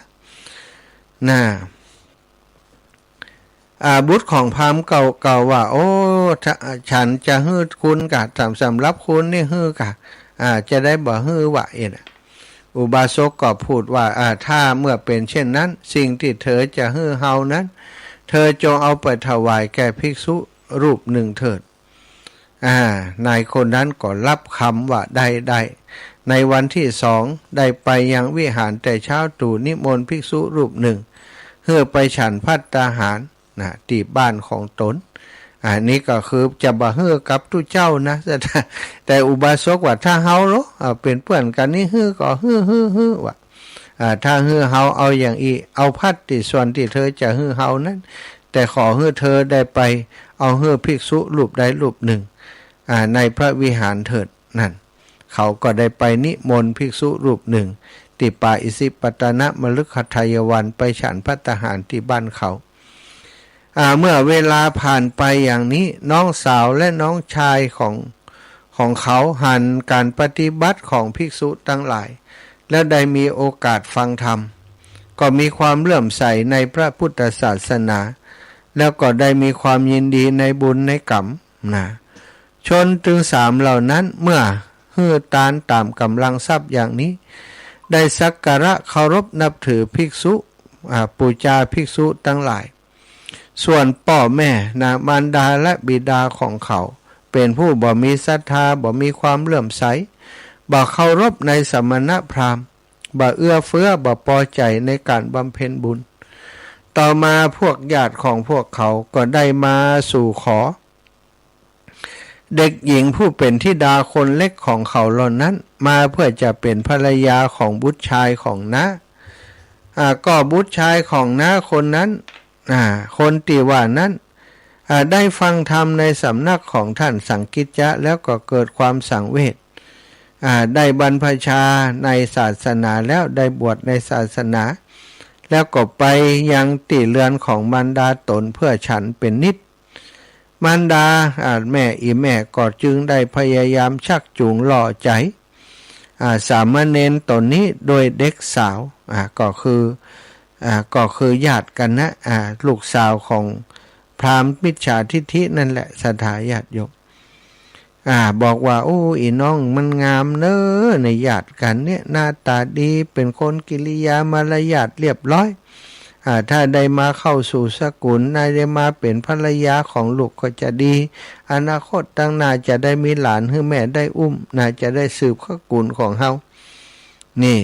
นะ อ่า บุตรของพราหมณ์ก็กล่าวว่า โอ้ ถ้า ฉันจะหื้อคุณกา สำ สำหรับคุณนี้หื้อกา อ่า จะได้บ่หื้อวะ เอ็นะ อุบาสกก็พูดว่า อ่า ถ้าเมื่อเป๋นเช่นนั้น สิ่งตี้เธอจะหื้อเฮานั้น เธอจงเอาไปถวายแก่ภิกษุรูปนึ่งเถิด อ่า นายคนนั้นก็รับกำว่า ได้ ได้ ในวันตี้สองได้ไปยังวิหารแต่เช้าตรู่ นิมนต์ภิกษุรูปนึ่ง หื้อไปฉันภัตตาหาร นะ ตี้บ้านของต๋น อันนี้ก็คือจะบ่หื้อกับตุ๊เจ้านะ แต่อุบาสกว่า ถ้าเฮาเนาะ อ่า เป๋นเปื้อนกั๋นนี้หื้อก็หื้อ หื้อ หื้อวะ อ่า ถ้าหื้อเฮาเอาอย่างอี้ เอาภัตตาร์ตี้ส่วนตี้เธอจะหื้อเฮานั้น แต่ขอหื้อเธอได้ไปเอาหื้อภิกษุรูปใดรูปนึ่ง อ่า ในพระวิหารเถิด นั่น เขาก็ได้ไปนิมนต์ภิกษุรูปนึ่ง ตี้ป่าอิสิปตนมฤคทายวัน ไปฉันภัตตาหารตี้บ้านเขา อ่า เมื่อเวลาผ่านไปอย่างนี้ น้องสาวและน้องชายของ ของเขาหันก๋านปฏิบัติของภิกษุตังหลาย และได้มีโอกาสฟังธรรม ก็มีความเลื่อมใสในพระพุทธศาสนา แล้วก็ได้มีความยินดีในบุญในกรรมนะ ชนตึงสามเหล่านั้นเมื่อหื้อตานต๋ามก๋ำลังทรัพย์อย่างนี้ ได้สักการะเคารพนับถือภิกษุ อ่า ปู๋จาภิกษุตังหลาย ส่วนป้อแม่นะ มารดาและบิดาของเขา เป๋นผู้บ่มีศรัทธา บ่มีความเลื่อมใส บ่เคารพในสมณพราหมณ์ บ่เอื้อเฟื้อ บ่ปอใจ๋ในก๋านบำเพ็ญบุญ ต่อมาพวกญาติของพวกเขาก็ได้มาสู่ขอ เด็กหญิงผู้เป๋นธิดาคนเล็กของเขาเหล่านั้น มาเพื่อจะเป๋นภรรยาของบุตรชายของน้า อ่า ก็บุตรชายของน้าคนนั้น อ่า คนตี้ว่านั้น อ่า ได้ฟังธรรมในสำนักของท่านสังกิจจะ แล้วก็เกิดความสังเวช อ่า ได้บรรพชาในศาสนาแล้ว ได้บวชในศาสนา แล้วก็ไปยังตี้เรือนของมารดาต๋นเพื่อฉันเป๋นนิตย์ มารดา อ่า แม่ อี่แม่ก็จึงได้พยายามชักจูงหล่อใจ๋ อ่า สามเณรต๋นนี้ด้วยเด็กสาว อ่า ก็คือ อ่า ก็คือญาติกั๋นนะ อ่า ลูกสาวของพราหมณ์มิจฉาทิฏฐินั่นแหละ ศรัทธาญาติโยม อ่า บอกว่า โอ้ อี่น้องมันงามเน้อ ในญาติกั๋นเนี่ย หน้าต๋าดี เป๋นคนกิริยามารยาทเรียบร้อย อ่า ถ้าได้มาเข้าสู่สกุล น่าได้มาเป๋นภรรยาของลูกก็จะดี อนาคตตังหน้าจะได้มีหลานหื้อแม่ได้อุ้ม น่าจะได้สืบสกุลของเฮา นี่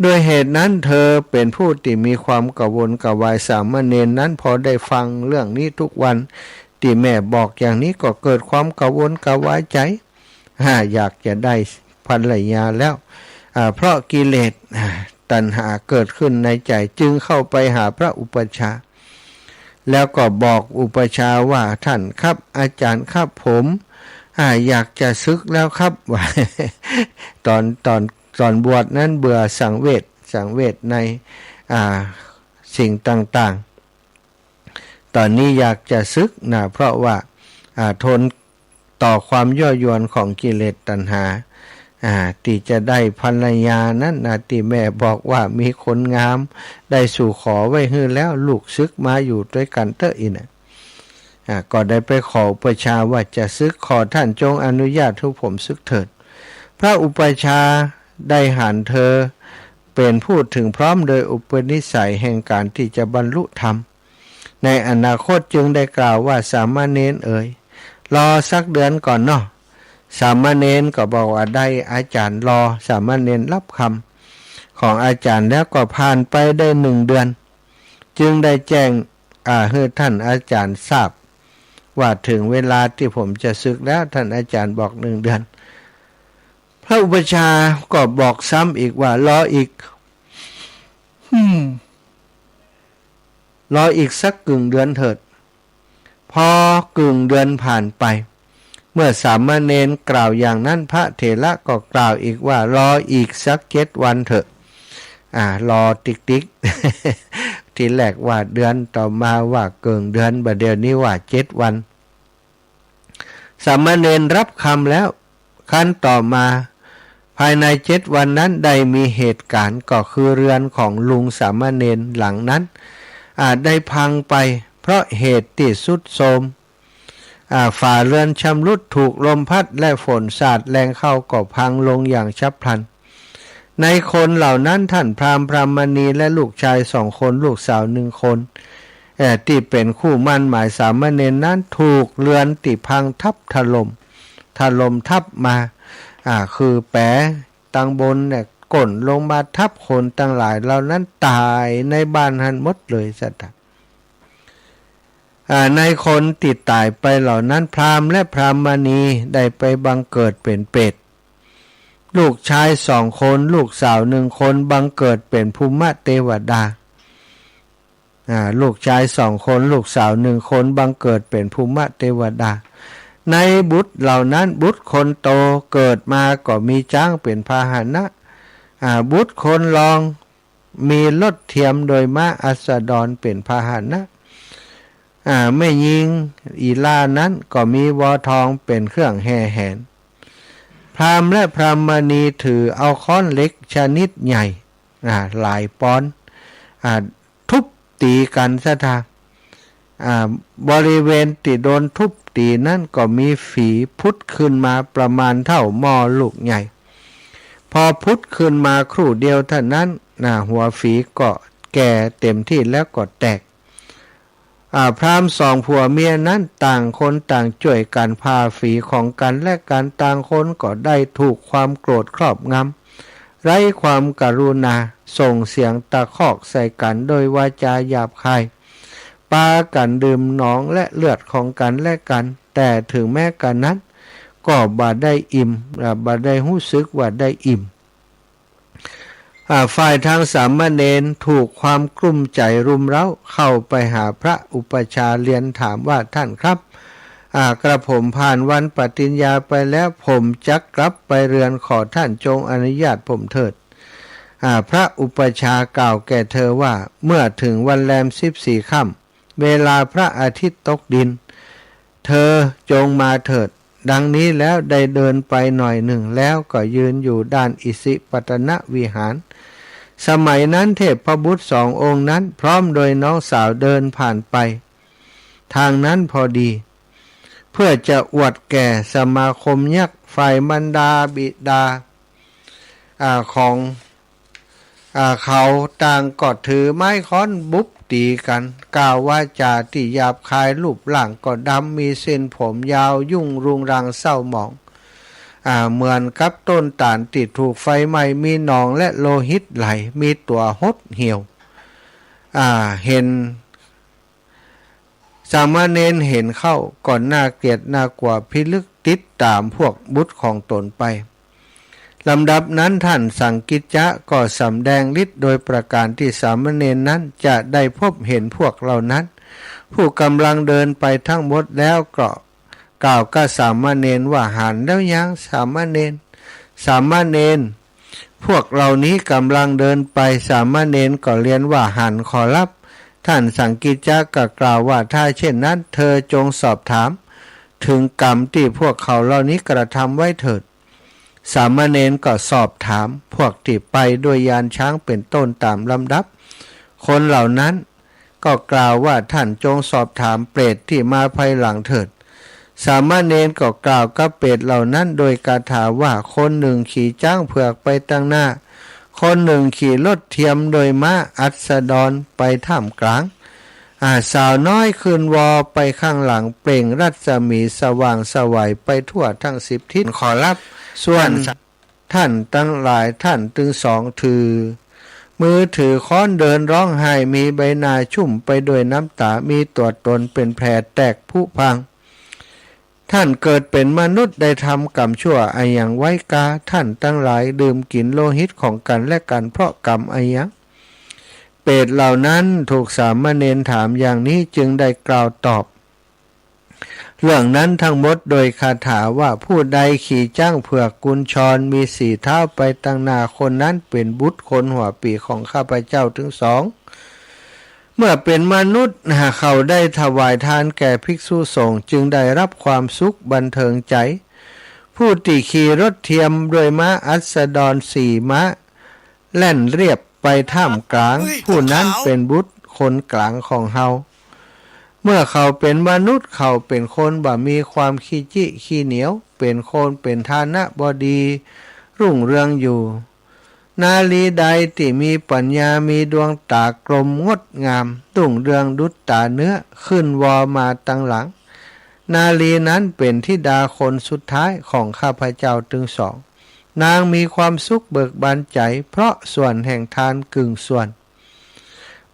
ด้วยเหตุนั้นเธอเป็นผู้ตี้มีความกระวนกระวาย สามเณรนั้นพอได้ฟังเรื่องนี้ทุกวัน ตี้แม่บอกอย่างนี้ก็เกิดความกระวนกระวายใจ๋ อ่า อยากจะได้ภรรยาแล้ว อ่า เพราะกิเลส อ่า ตัณหาเกิดขึ้นในใจ๋ จึงเข้าไปหาพระอุปัชฌาย์ แล้วก็บอกอุปัชฌาย์ว่า "ท่านครับ อาจ๋ารย์ครับ ผม อ่า อยากจะสึกแล้วครับ" ว่า ตอน ตอน ตอนบวชนั้นเบื่อสังเวช สังเวชใน อ่า สิ่งต่างๆ ต๋อนนี้อยากจะสึกนะ เพราะว่า อ่า ทนต่อความยั่วยวนของกิเลสตัณหา อ่า ตี้จะได้ภรรยานั้นนะ ตี้แม่บอกว่ามีคนงาม ได้สู่ขอไว้หื้อแล้ว ลูกสึกมาอยู่ตวยกั๋นเต๊อะ อี้นะ อ่า ก็ได้ไปขออุปัชฌาย์ว่าจะสึก ขอท่านจงอนุญาตหื้อผมสึกเถิด พระอุปัชฌาย์ได้หันเธอเป็นผู้ถึงพร้อมโดยอุปนิสัยแห่งก๋านตี้จะบรรลุธรรมในอนาคต จึงได้กล่าวว่า สามเณรเอ๋ย รอสักเดือนก่อนเนาะ สามเณรก็บอกว่า ได้อาจ๋ารย์ รอ สามเณรรับคำของอาจ๋ารย์แล้ว ก็ผ่านไปได้หนึ่งเดือน จึงได้แจ้ง อ่า หื้อท่านอาจ๋ารย์ทราบว่าถึงเวลาตี้ผมจะสึกแล้ว ท่านอาจ๋ารย์บอกหนึ่งเดือน พระอุปัชฌาย์ก็บอกซ้ำอีกว่า รออีก อืม รออีกสักกึ่งเดือนเถิด พอกึ่งเดือนผ่านไป เมื่อสามเณรกล่าวอย่างนั้น พระเถระก็กล่าวอีกว่า รออีกสักเจ็ดวันเถอะ อ่า รอติ๊กๆ ทีแรกว่าเดือน ต่อมาว่าเกิ่งเดือน บ่าเดี่ยวนี้ว่าเจ็ดวัน สามเณรรับคำแล้ว ครั้นต่อมา ภายในเจ็ดวันนั้นได้มีเหตุก๋ารณ์ ก็คือเรือนของลุงสามเณรหลังนั้น อ่า ได้พังไป เพราะเหตุตี้ทรุดโทรม อ่า ฝาเรือนชำรุด ถูกลมพัดและฝนสาดแรงเข้าก็พังลงอย่างฉับพลัน ในคนเหล่านั้นท่านพราหมณ์พรามณีและลูกชายสองคน ลูกสาวหนึ่งคน เอ่อ ตี้เป๋นคู่หมั้นหมายสามเณรนั้น ถูกเรือนตี้พังทับถล่ม ถล่มทับมา อ่า คือแป๋ตังบนเนี่ย โก๋นลงมาทับคนตังหลายเหล่านั้นต๋ายในบ้านหั้นหมดเลยสัตว์ อ่า ในคนตี้ต๋ายไปเหล่านั้น พราหมณ์และพรามณีได้ไปบังเกิดเป๋นเปรต ลูกชายสองคน ลูกสาวหนึ่งคน บังเกิดเป๋นภูมิเตวดา อ่า ลูกชายสองคน ลูกสาวหนึ่งคน บังเกิดเป๋นภูมิเตวดา ในบุตรเหล่านั้น บุตรคนโตเกิดมาก็มีจ๊างเป๋นพาหนะ อ่า บุตรคนรอง มีรถเทียมโดยม้าอัสดรเป๋นพาหนะ อ่า แม่ญิงอีล่านั้นก็มีวอทองเป๋นเครื่องแห่แหน พราหมณ์และพรามณีถือเอาค้อนเหล็กชนิดใหญ่ อ่า หลายป๊อน อ่า ทุบตี๋กั๋นสัตว์ อ่า บริเวณตี้โดนทุบตี๋นั้นก็มีฝีผุดขึ้นมาประมาณเต้าหม้อลูกใหญ่ พอผุดขึ้นมาครู่เดียวเต้านั้น น่ะ หัวฝีก็แก่เต็มตี้แล้วก็แตก อ่า พราหมณ์สองผัวเมียนั้นต่างคนต่างจ้วยกั๋นผ่าฝีของกั๋นและกั๋น ต่างคนก็ได้ถูกความโกรธครอบงำ ไร้ความกรุณา ส่งเสียงตะคอกใส่กั๋นโดยวาจาหยาบคาย ปากั๋นดื่มหนองและเลือดของกั๋นและกั๋น แต่ถึงแม้กระนั้นก็บ่ได้อิ่ม อ่า บ่ได้ฮู้สึกว่าได้อิ่ม อ่า ฝ่ายทางสามเณรถูกความกลุ้มใจ๋รุมเร้า เข้าไปหาพระอุปัชฌาย์เรียนถามว่า ท่านครับ อ่า กระผมผ่านวันปฏิญญาไปแล้ว ผมจักกลับไปเรือน ขอท่านจงอนุญาตผมเถิด อ่า พระอุปัชฌาย์กล่าวแก่เธอว่า เมื่อถึงวันแรมสิบสี่ค่ำ เวลาพระอาทิตย์ตกดิน เธอจงมาเถิด ดังนี้แล้วได้เดินไปหน่อยหนึ่ง แล้วก็ยืนอยู่ด้านอิสิปตนวิหาร สมัยนั้นเทพบุตรสององค์นั้นพร้อมโดยน้องสาวเดินผ่านไปทางนั้นพอดี เพื่อจะอวดแก่สมาคมยักษ์ ฝ่ายมารดาบิดา อ่า ของ อ่า เขาต่างก็ถือไม้ค้อนบุบตี๋กั๋น กล่าววาจาตี้หยาบคาย รูปร่างก็ดำ มีเส้นผมยาวยุ่งรุงรังเศร้าหมอง อ่า เหมือนกับต้นตาลตี้ถูกไฟไหม้ มีหนองและโลหิตไหล มีตั๋วหดเหี่ยว อ่า เห็น สามเณรเห็นเข้าก็น่าเกลียดน่ากลัว พิลึกติดต๋ามพวกบุตรของตนไป ลำดับนั้นท่านสังกิจจะก็สำแดงฤทธิ์โดยประก๋านตี้สามเณรนั้นจะได้พบเห็นพวกเหล่านั้น ผู้กำลังเดินไปทั้งหมดแล้วก็กล่าวกับสามเณรว่า หันแล้วยังสามเณร สามเณร พวกเหล่านี้กำลังเดินไป สามเณรก็เรียนว่า หันขอรับ ท่านสังกิจจะก็กล่าวว่า ถ้าเช่นนั้นเธอจงสอบถามเถิงกรรมตี้พวกเขาเหล่านี้กระทำไว้เถิด สามเณรก็สอบถามพวกตี้ไปด้วยยานช้างเป็นต้นต๋ามลำดับ คนเหล่านั้นก็กล่าวว่า ท่านจงสอบถามเปรตตี้มาภายหลังเถิด สามเณรก็กล่าวกับเปรตเหล่านั้นโดยคาถาว่า คนหนึ่งขี่จ๊างเผือกไปตังหน้า คนหนึ่งขี่รถเทียมโดยม้าอัสดรไปท่ามกลาง อ่า สาวน้อยขึ้นวอไปข้างหลัง เปล่งรัศมีสว่างไสวไปทั่วทั้งสิบทิศ ขอรับ ส่วนท่านตังหลาย ท่านตึงสองถือมือถือค้อนเดินร้องไห้ มีใบหน้าชุ่มไปด้วยน้ำต๋า มีตั๋วตนเป็นแผลแตกผุพัง ท่านเกิดเป็นมนุษย์ได้ทำกรรมชั่วอะหยังไว้กา ท่านตังหลายดื่มกิ๋นโลหิตของกั๋นและกั๋นเพราะกรรมอะหยัง เปรตเหล่านั้นถูกสามเณรถามอย่างนี้จึงได้กล่าวตอบเรื่องนั้นทั้งหมดโดยคาถาว่า ผู้ใดขี่จ๊างเผือกกุญชรมีสี่เท้าไปตังหน้า คนนั้นเป็นบุตรคนหัวปีของข้าพเจ้าตึงสอง เมื่อเป็นมนุษย์หากเขาได้ถวายทานแก่ภิกษุสงฆ์ จึงได้รับความสุขบันเทิงใจ๋ ผู้ตี้ขี่รถเทียมด้วยม้าอัสดรสี่ม้า แล่นเรียบไปท่ามกลาง ผู้นั้นเป็นบุตรคนกลางของเฮา เมื่อเขาเป็นมนุษย์ เขาเป็นคนบ่มีความขี้จี้ขี้เหนียว เป็นคนเป็นฐานะบ่ดี รุ่งเรืองอยู่ นารีใดตี้มีปัญญา มีดวงต๋ากลมงดงาม รุ่งเรืองดุจต๋าเนื้อ ขึ้นวอมาตังหลัง นารีนั้นเป็นธิดาคนสุดท้ายของข้าพเจ้าตึงสอง นางมีความสุขเบิกบานใจ๋ เพราะส่วนแห่งทานกึ่งส่วน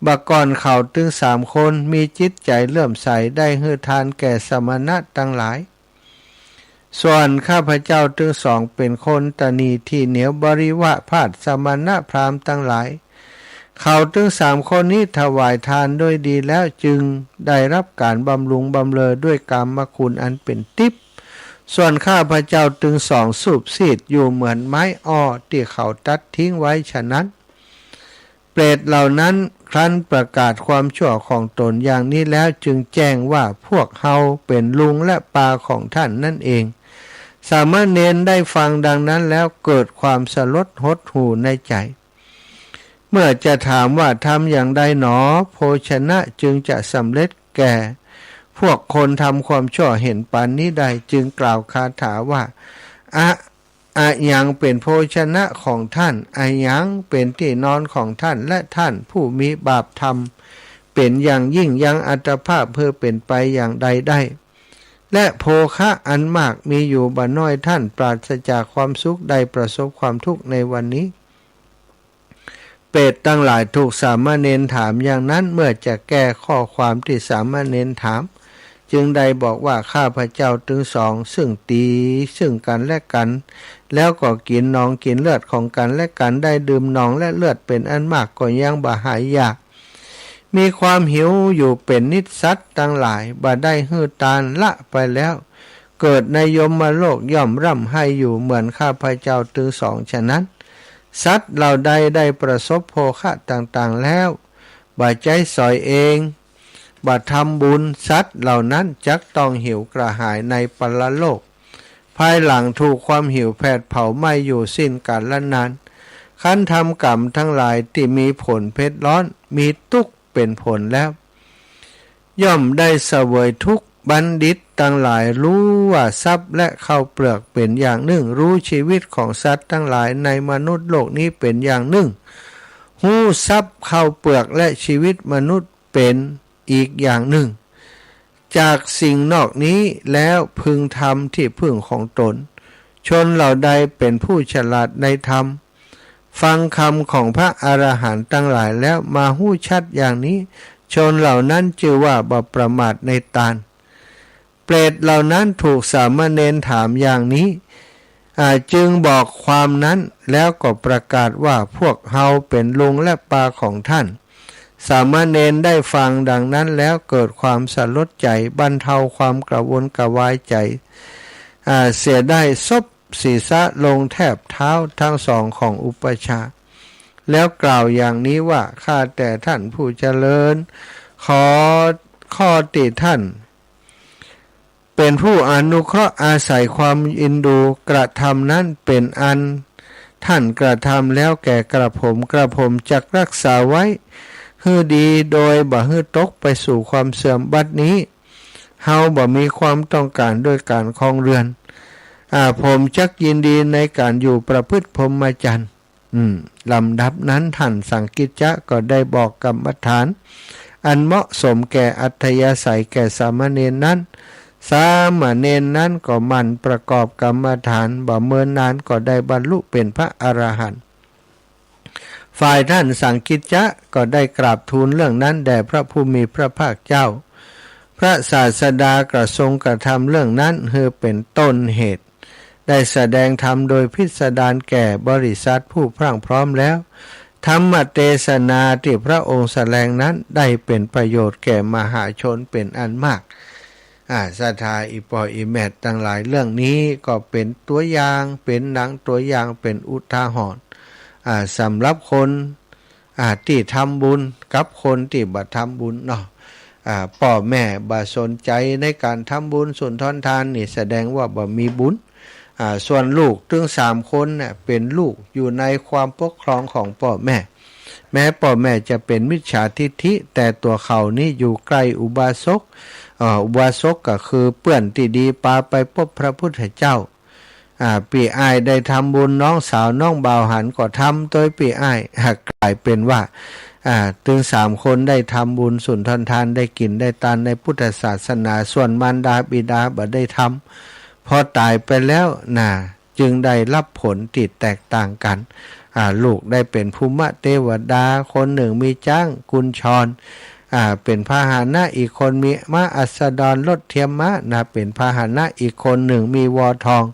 บ่าก่อนเขาตึงสามคนมีจิตใจ๋เลื่อมใส ได้หื้อทานแก่สมณะตังหลาย ส่วนข้าพเจ้าตึงสองเป็นคนตะหนีตี้เหนียวบริวาทพราหมณ์สมณะพราหมณ์ตังหลาย เขาตึงสามคนนี้ถวายทานด้วยดีแล้ว จึงได้รับก๋านบำรุงบำเรอด้วยกามคุณอันเป็นติ๊บ ส่วนข้าพเจ้าตึงสองสูบสีดอยู่เหมือนไม้อ้อตี้เขาตัดทิ้งไว้ฉะนั้น เปรตเหล่านั้นครั้นประกาศความชั่วของตนอย่างนี้แล้ว จึงแจ้งว่า พวกเฮาเป็นลุงและปาของท่านนั่นเอง สามเณรได้ฟังดังนั้นแล้วเกิดความสลดหดหู่ในใจ๋ เมื่อจะถามว่า ทำอย่างใดหนอ โภชนะจึงจะสำเร็จแก่พวกคนทำความชั่วเห็นปานนี้ได้ จึงกล่าวคาถาว่า อะ อะหยังเป็นโภชนะของท่าน อะหยังเป็นตี้นอนของท่าน และท่านผู้มีบาปธรรมเป็นอย่างยิ่ง ยังอัตภาพหื้อเป็นไปอย่างใดได้ และโภคะอันมากมีอยู่บ่น้อย ท่านปราศจากความสุข ได้ประสบความทุกข์ในวันนี้ เปรตตังหลายถูกสามเณรถามอย่างนั้น เมื่อจะแก้ข้อความตี้สามเณรถาม จึงได้บอกว่า ข้าพเจ้าตึงสองซึ่งตี๋ซึ่งกั๋นและกั๋น แล้วก็กิ๋นหนองกิ๋นเลือดของกั๋นและกั๋น ได้ดื่มหนองและเลือดเป็นอันมากก็ยังบ่หายอยาก มีความหิวอยู่เป็นนิจ สัตว์ตังหลายบ่ได้หื้อตานละไปแล้ว เกิดในยมโลกย่อมร่ำไห้อยู่เหมือนข้าพเจ้าตึงสองฉะนั้น สัตว์เหล่าใดได้ประสบโภคะต่างๆ แล้ว บ่ใจ๊สอยเอง บ่ทำบุญ สัตว์เหล่านั้นจักต้องหิวกระหายในปรโลก ภายหลังถูกความหิวแผดเผาไหม้อยู่สิ้นกาลนาน ครั้นทำกรรมทั้งหลายตี้มีผลเผ็ดร้อน มีตุ๊กข์เป็นผลแล้ว ย่อมได้เสวยทุกข์ บัณฑิตตังหลายฮู้ว่าทรัพย์และข้าวเปลือกเป็นอย่างนึ่ง ฮู้ชีวิตของสัตว์ตังหลายในมนุษย์โลกนี้เป็นอย่างนึ่ง ฮู้ทรัพย์ข้าวเปลือกและชีวิตมนุษย์เป็นอีกอย่างนึ่ง จากสิ่งนอกนี้แล้วพึงทำตี้พึ่งของตน ชนเหล่าใดเป๋นผู้ฉลาดในธรรม ฟังคำของพระอรหันต์ตังหลายแล้วมาฮู้ชัดอย่างนี้ ชนเหล่านั้นจื้อว่าบ่ประมาทในตาน เปรตเหล่านั้นถูกสามเณรถามอย่างนี้ อ่า จึงบอกความนั้น แล้วก็ประกาศว่า พวกเฮาเป๋นลุงและปาของท่าน สามเณรได้ฟังดังนั้นแล้วเกิดความสลดใจ๋ บรรเทาความกระวนกระวายใจ๋ อ่า เสียได้ ซบศีรษะลงแทบเท้าทั้งสองของอุปัชฌาย์ แล้วกล่าวอย่างนี้ว่า ข้าแต่ท่านผู้เจริญ ขอ ข้อตี้ท่าน เป๋นผู้อนุเคราะห์อาศัยความอินดูกระทำนั้นเป๋นอันท่านกระทำแล้วแก่กระผม กระผมจักรักษาไว้หื้อดีโดยบ่หื้อตกไปสู่ความเสื่อม บัดนี้เฮาบ่มีความต้องก๋านด้วยก๋านครองเรือน อ่า ผมจักยินดีในก๋านอยู่ประพฤติพรหมจรรย์ อืม ลำดับนั้นท่านสังกิจจะก็ได้บอกกรรมฐานอันเหมาะสมแก่อัธยาศัยแก่สามเณรนั้น สามเณรนั้นก็หมั่นประกอบกรรมฐาน บ่เมินนานก็ได้บรรลุเป๋นพระอรหันต์ ฝ่ายท่านสังกิจจะก็ได้กราบทูลเรื่องนั้นแด่พระผู้มีพระภาคเจ้า พระศาสดาก็ทรงกระทำเรื่องนั้นหื้อเป๋นต้นเหตุ ได้แสดงธรรมโดยพิสดารแก่บริษัทผู้พรั่งพร้อมแล้ว ธรรมเตสนาตี้พระองค์แสดงนั้นได้เป๋นประโยชน์แก่มหาชนเป๋นอันมาก อ่า ศรัทธาอี่ป้ออี่แม่ตังหลาย เรื่องนี้ก็เป๋นตั๋วอย่าง เป๋นหนังตั๋วอย่าง เป๋นอุทาหรณ์ อ่า สำหรับคน อ่า ตี้ทำบุญกับคนตี้บ่ทำบุญเนาะ อ่า ป้อแม่บ่สนใจ๋ในก๋านทำบุญสุนทรทานนี่แสดงว่าบ่มีบุญ อ่า ส่วนลูกตึงสามคนเนี่ยเป๋นลูกอยู่ในความปกครองของป้อแม่ แม้ป้อแม่จะเป๋นมิจฉาทิฏฐิ แต่ตั๋วเขานี้อยู่ใก้อุบาสก อ่า อุบาสกก็คือเปื้อนตี้ดีปาไปปบพระพุทธเจ้า อ่า ปี้อ้ายได้ทำบุญ น้องสาวน้องบ่าวหันก็ทำตวยปี้อ้าย หากกลายเป๋นว่า อ่า ตึงสามคนได้ทำบุญสุนทรทาน ได้กิ๋นได้ตานในพุทธศาสนา ส่วนมารดาบิดาบ่ได้ทำ พอต๋ายไปแล้วนะ จึงได้ฮับผลตี้แตกต่างกั๋น อ่า ลูกได้เป๋นภูมะเตวดา คนนึ่งมีจ๊างกุญชร อ่า เป๋นพาหนะ อีกคนมีม้าอัสดร รถเทียมม้านะ เป๋นพาหนะ อีกคนนึ่งมีวอทอง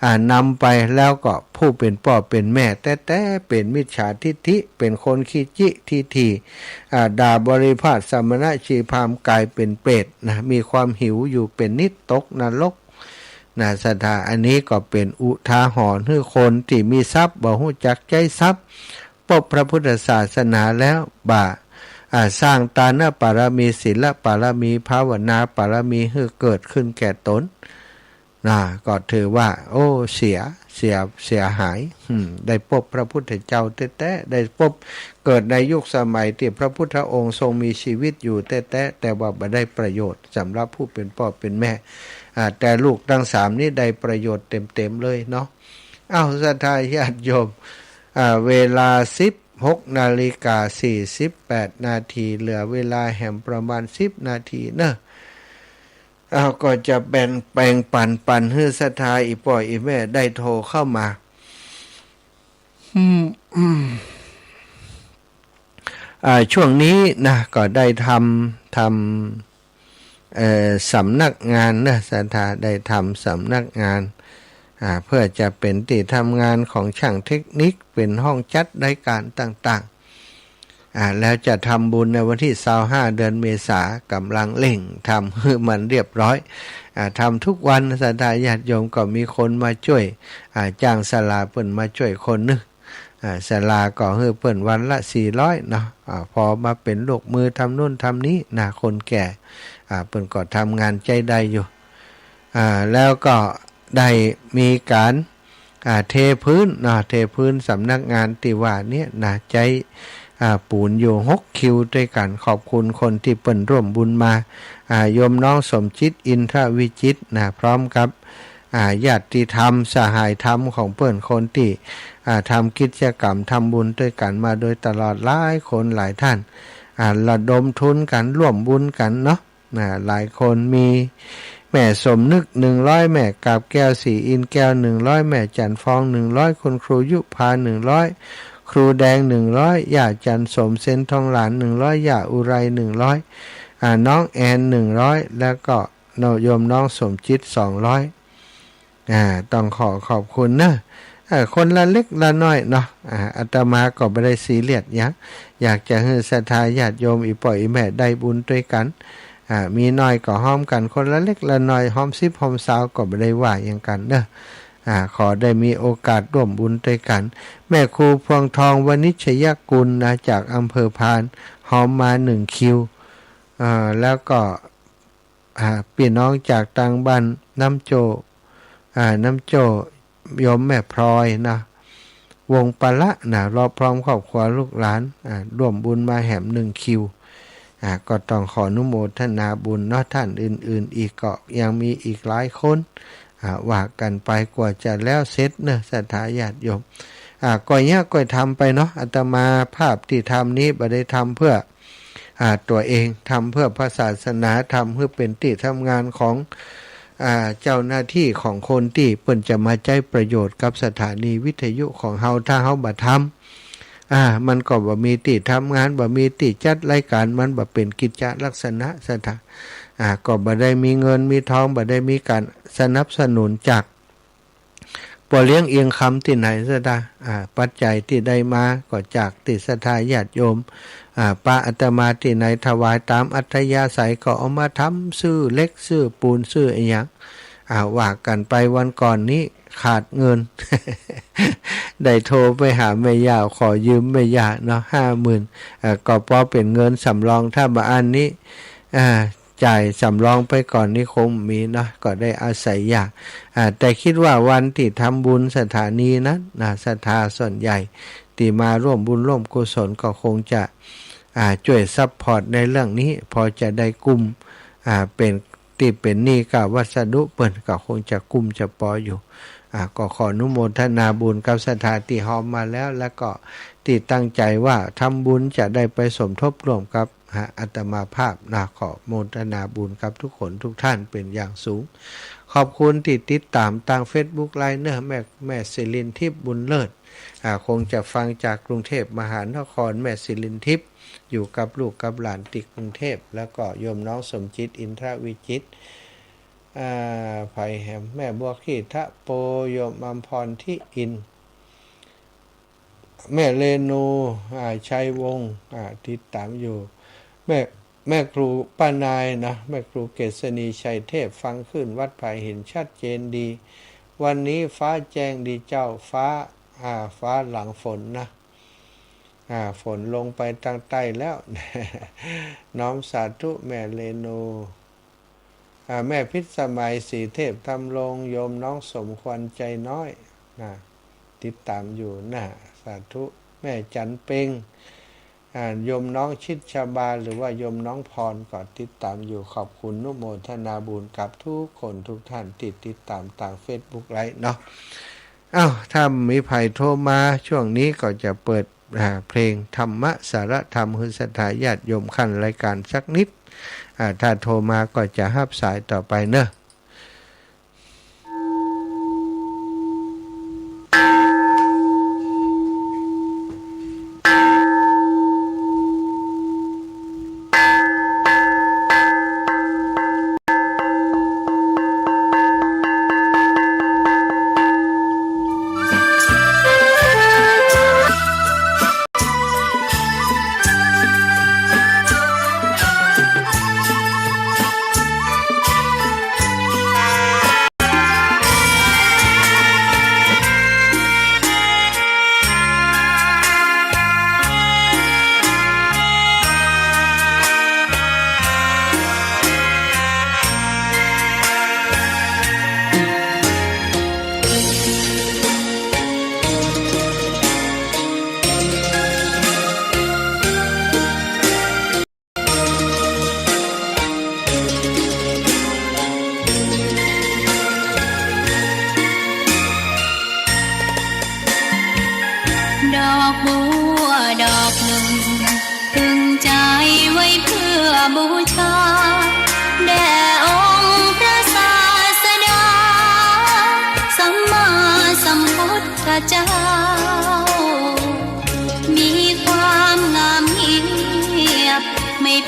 อ่า นำไป แล้วก็ผู้เป๋นป้อเป๋นแม่แต๊ๆ เป๋นมิจฉาทิฏฐิ เป๋นคนขี้จี้ที่ๆ อ่า ด่าบริพาสสมณะชีพราหมณ์ กลายเป๋นเปรตนะ มีความหิวอยู่เป๋นนิด ตกนรก นะ ศรัทธา อันนี้ก็เป๋นอุทาหรณ์หื้อคนตี้มีทรัพย์บ่ฮู้จักใจ๊ทรัพย์ ปบพระพุทธศาสนาแล้วบ่า อ่า สร้างตานปารมี ศีลปารมี ภาวนาปารมีหื้อเกิดขึ้นแก่ต๋น นะ ก็ถือว่า โอ้ เสีย เสีย เสียหาย อืม ได้ปบพระพุทธเจ้าแต๊ๆ ได้ปบ เกิดในยุคสมัยตี้พระพุทธองค์ทรงมีชีวิตอยู่แต๊ๆ แต่ว่าบ่ได้ประโยชน์สำหรับผู้เป๋นป้อเป๋นแม่ อ่า แต่ลูกตึงสามนี้ได้ประโยชน์เต็มๆ เลยเนาะ เอ้า ศรัทธาญาติโยม อ่า เวลาสิบหกนาฬิกาสี่สิบแปดนาที เหลือเวลาแหมประมาณสิบนาทีเนาะ เอ้า ก็จะแบ่ง แบ่งปั๋น ปั๋นหื้อศรัทธาอี่ป้ออี่แม่ได้โทรเข้ามา อืม อืม อ่า ช่วงนี้นะ ก็ได้ทำ ทำ เอ่อ สำนักงานนะ ศรัทธาได้ทำสำนักงาน อ่า เพื่อจะเป๋นตี้ทำงานของช่างเทคนิค เป๋นห้องจัดรายก๋านต่างๆ อ่า แล้วจะทำบุญในวันตี้ซาวห้า เดือนเมษา ก่ำลังเร่งทำหื้อมันเรียบร้อย อ่า ทำทุกวัน ศรัทธาญาติโยมก็มีคนมาจ้วย อ่า จ้างศาลาเปิ้นมาจ้วยคนนึ่ง อ่า ศาลาก็หื้อเปิ้นวันละสี่ร้อยเนาะ อ่า พอมาเป๋นลูกมือทำนู่นทำนี้นะ คนแก่ อ่า เปิ้นก็ทำงานใจ๊ได้อยู่ อ่า แล้วก็ได้มีก๋าน อ่า เทพื้นเนาะ เทพื้นสำนักงานตี้ว่าเนี่ยนะ ใจ๊ อ่า ปูนอยู่หกคิวด้วยกั๋น ขอบคุณคนตี้เปิ้นร่วมบุญมา อ่า โยมน้องสมจิต อินทรวิจิตรนะ พร้อมกับ อ่า ญาติธรรม สหายธรรมของเปิ้นคนตี้ อ่า ทำกิจกรรมทำบุญด้วยกั๋นมาโดยตลอดหลายคนหลายท่าน อ่า ระดมทุนกั๋นร่วมบุญกั๋นเนาะ อ่า หลายคนมี แม่สมนึก หนึ่งร้อย แม่กาบแก้ว ศรีอินทร์แก้ว หนึ่งร้อย แม่จันทร์ฟอง หนึ่งร้อย คุณครูยุภา หนึ่งร้อย ครูแดง หนึ่งร้อย ย่าจันทร์สม เซนทองหลาน หนึ่งร้อย ย่าอุไร หนึ่งร้อย อ่า น้องแอน หนึ่งร้อย แล้วก็โยมน้องสมจิต สองร้อย อ่า ต้องขอขอบคุณเนอะ เออ คนละเล็กละน้อยเนาะ อ่า อาตมาก็บ่ได้ซีเรียสหยัง อยากจะหื้อศรัทธาญาติโยมอี่ป้ออี่แม่ได้บุญตวยกั๋น อ่า มีน้อยก็ฮอมกั๋นคนละเล็กละน้อย ฮอมสิบฮอมซาวก็บ่ได้ว่าหยังกั๋นเนอะ อ่า ขอได้มีโอกาสร่วมบุญตวยกั๋น แม่ครูพวงทอง วณิชยกุลนะ จากอำเภอพาน ฮอมมาหนึ่งคิว อ่า แล้วก็ อ่า ปี้น้องจากตางบ้านน้ำโจ้ อ่า น้ำโจ้ โยมแม่พลอยนะ วงศ์ปะละนะ รอบพร้อมครอบครัวลูกหลาน อ่า ร่วมบุญมาแหมหนึ่งคิว อ่า ก็ต้องขออนุโมทนาบุญเนาะ ท่านอื่นๆ อีกก็ยังมีอีกหลายคน อ่า ว่ากั๋นไปกว่าจะแล้วเสร็จเนอะ ศรัทธาญาติโยม อ่า ก็เยียะก็ทำไปเนาะ อาตมาภาพตี้ทำนี้บ่ได้ทำเพื่อ อ่า ตั๋วเอง ทำเพื่อพระศาสนา ทำหื้อเป๋นตี้ทำงานของ อ่า เจ้าหน้าตี้ของคนตี้เปิ้นจะมาใจ๊ประโยชน์กับสถานีวิทยุของเฮา ถ้าเฮาบ่ทำ อ่า มันก็บ่มีตี้ทำงาน บ่มีตี้จัดรายก๋าน มันบ่เป๋นกิจจะลักษณะ ศรัทธา อ่า ก็บ่ได้มีเงินมีทอง บ่ได้มีก๋านสนับสนุนจาก บ่เลี้ยงเอียงคำตี้ไหน ศรัทธา อ่า ปัจจัยตี้ได้มาก็จากตี้ศรัทธาญาติโยม อ่า ปะอาตมาตี้ไหนถวายต๋ามอัธยาศัยก็เอามาทำ ซื้อเหล็ก ซื้อปูน ซื้ออะหยัง อ่า ว่ากั๋นไป วันก่อนนี้ขาดเงิน ได้โทรไปหาแม่ย่า ขอยืมแม่ย่าเนาะ ห้าหมื่น อ่า ก็ปอเป๋นเงินสำรอง ถ้าบ่อั้นนี้ อ่า จ่ายสำรองไปก่อนนี่คงมีเนาะ ก็ได้อาศัยย่า อ่า แต่กึ๊ดว่าวันตี้ทำบุญสถานีนั้นนะ ศรัทธาส่วนใหญ่ตี้มาร่วมบุญร่วมกุศลก็คงจะ อ่า จ้วยซัพพอร์ตในเรื่องนี้ ปอจะได้กุ้ม อ่า เป๋นตี้เป๋นหนี้ก้าวัสดุเปิ้น ก็คงจะกุ้มจะปออยู่ อ่า ก็ขออนุโมทนาบุญกับศรัทธาตี้ฮอมมาแล้ว แล้วก็ตี้ตั้งใจ๋ว่าทำบุญจะได้ไปสมทบร่วมกับ ฮะ อาตมาภาพนะ ขอโมทนาบุญกับทุกคนทุกท่านเป๋นอย่างสูง ขอบคุณตี้ติดต๋ามตางเฟซบุ๊กไลฟ์เนอะ แม่ แม่สิรินทิพย์ บุญเลิศ อ่า คงจะฟังจากกรุงเทพมหานคร แม่สิรินทิพย์ อยู่กับลูกกับหลานตี้กรุงเทพ แล้วก็โยมน้องสมจิต อินทรวิจิตร อ่า ใผแหม แม่บัวขี้ทะโป โยมอำพร ทิอินทร์ แม่เรนู อ่า ชัยวงศ์ อ่า ติดต๋ามอยู่ แม่ แม่ครูป้านายนะ แม่ครูเกษณี ชัยเทพ ฟังคลื่นวัดผาหินชัดเจนดี วันนี้ฟ้าแจ้งดีเจ้า ฟ้า อ่า ฟ้าหลังฝนนะ อ่า ฝนลงไปตางใต้แล้ว น้อมสาธุแม่เรนู อ่า แม่พิสมัย ศรีเทพธำรง โยมน้องสมควร ใจน้อย นะ ติดต๋ามอยู่นะ สาธุ แม่จันเพ็ง อ่า โยมน้องชิดชบา หรือว่าโยมน้องพร ก็ติดต๋ามอยู่ ขอบคุณอนุโมทนาบุญกับทุกคนทุกท่านตี้ติดต๋ามตางเฟซบุ๊กไลฟ์เนาะ อ้าว ถ้ามีใผโทรมาช่วงนี้ก็จะเปิด อ่า เพลงธรรมะสาระธรรมหื้อศรัทธาญาติโยมขั้นรายการสักนิด อ่า ถ้าโทรมาก็จะฮับสายต่อไปเนอะ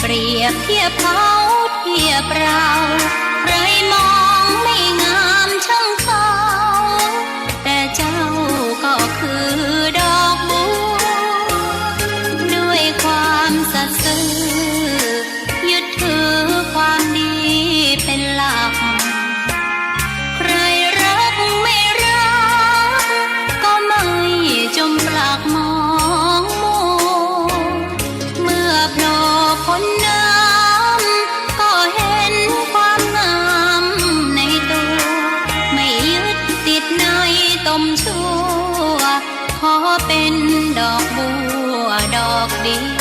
เปรียบเทียบเขาเทียบเรา ใครมองไม่งามช่างเขา แต่เจ้าก็คือดอกบัว ด้วยความสัตย์ซื่อ ยึดถือความดีเป็นหลัก ใครรักไม่รัก ก็ไม่จมปลักมองมัว เมื่อโผล่พ้นน้ำ ก็เห็นความงามในตัว ไม่ยึดติดในตมชั่ว ขอเป็นดอกบัวดอกเดียว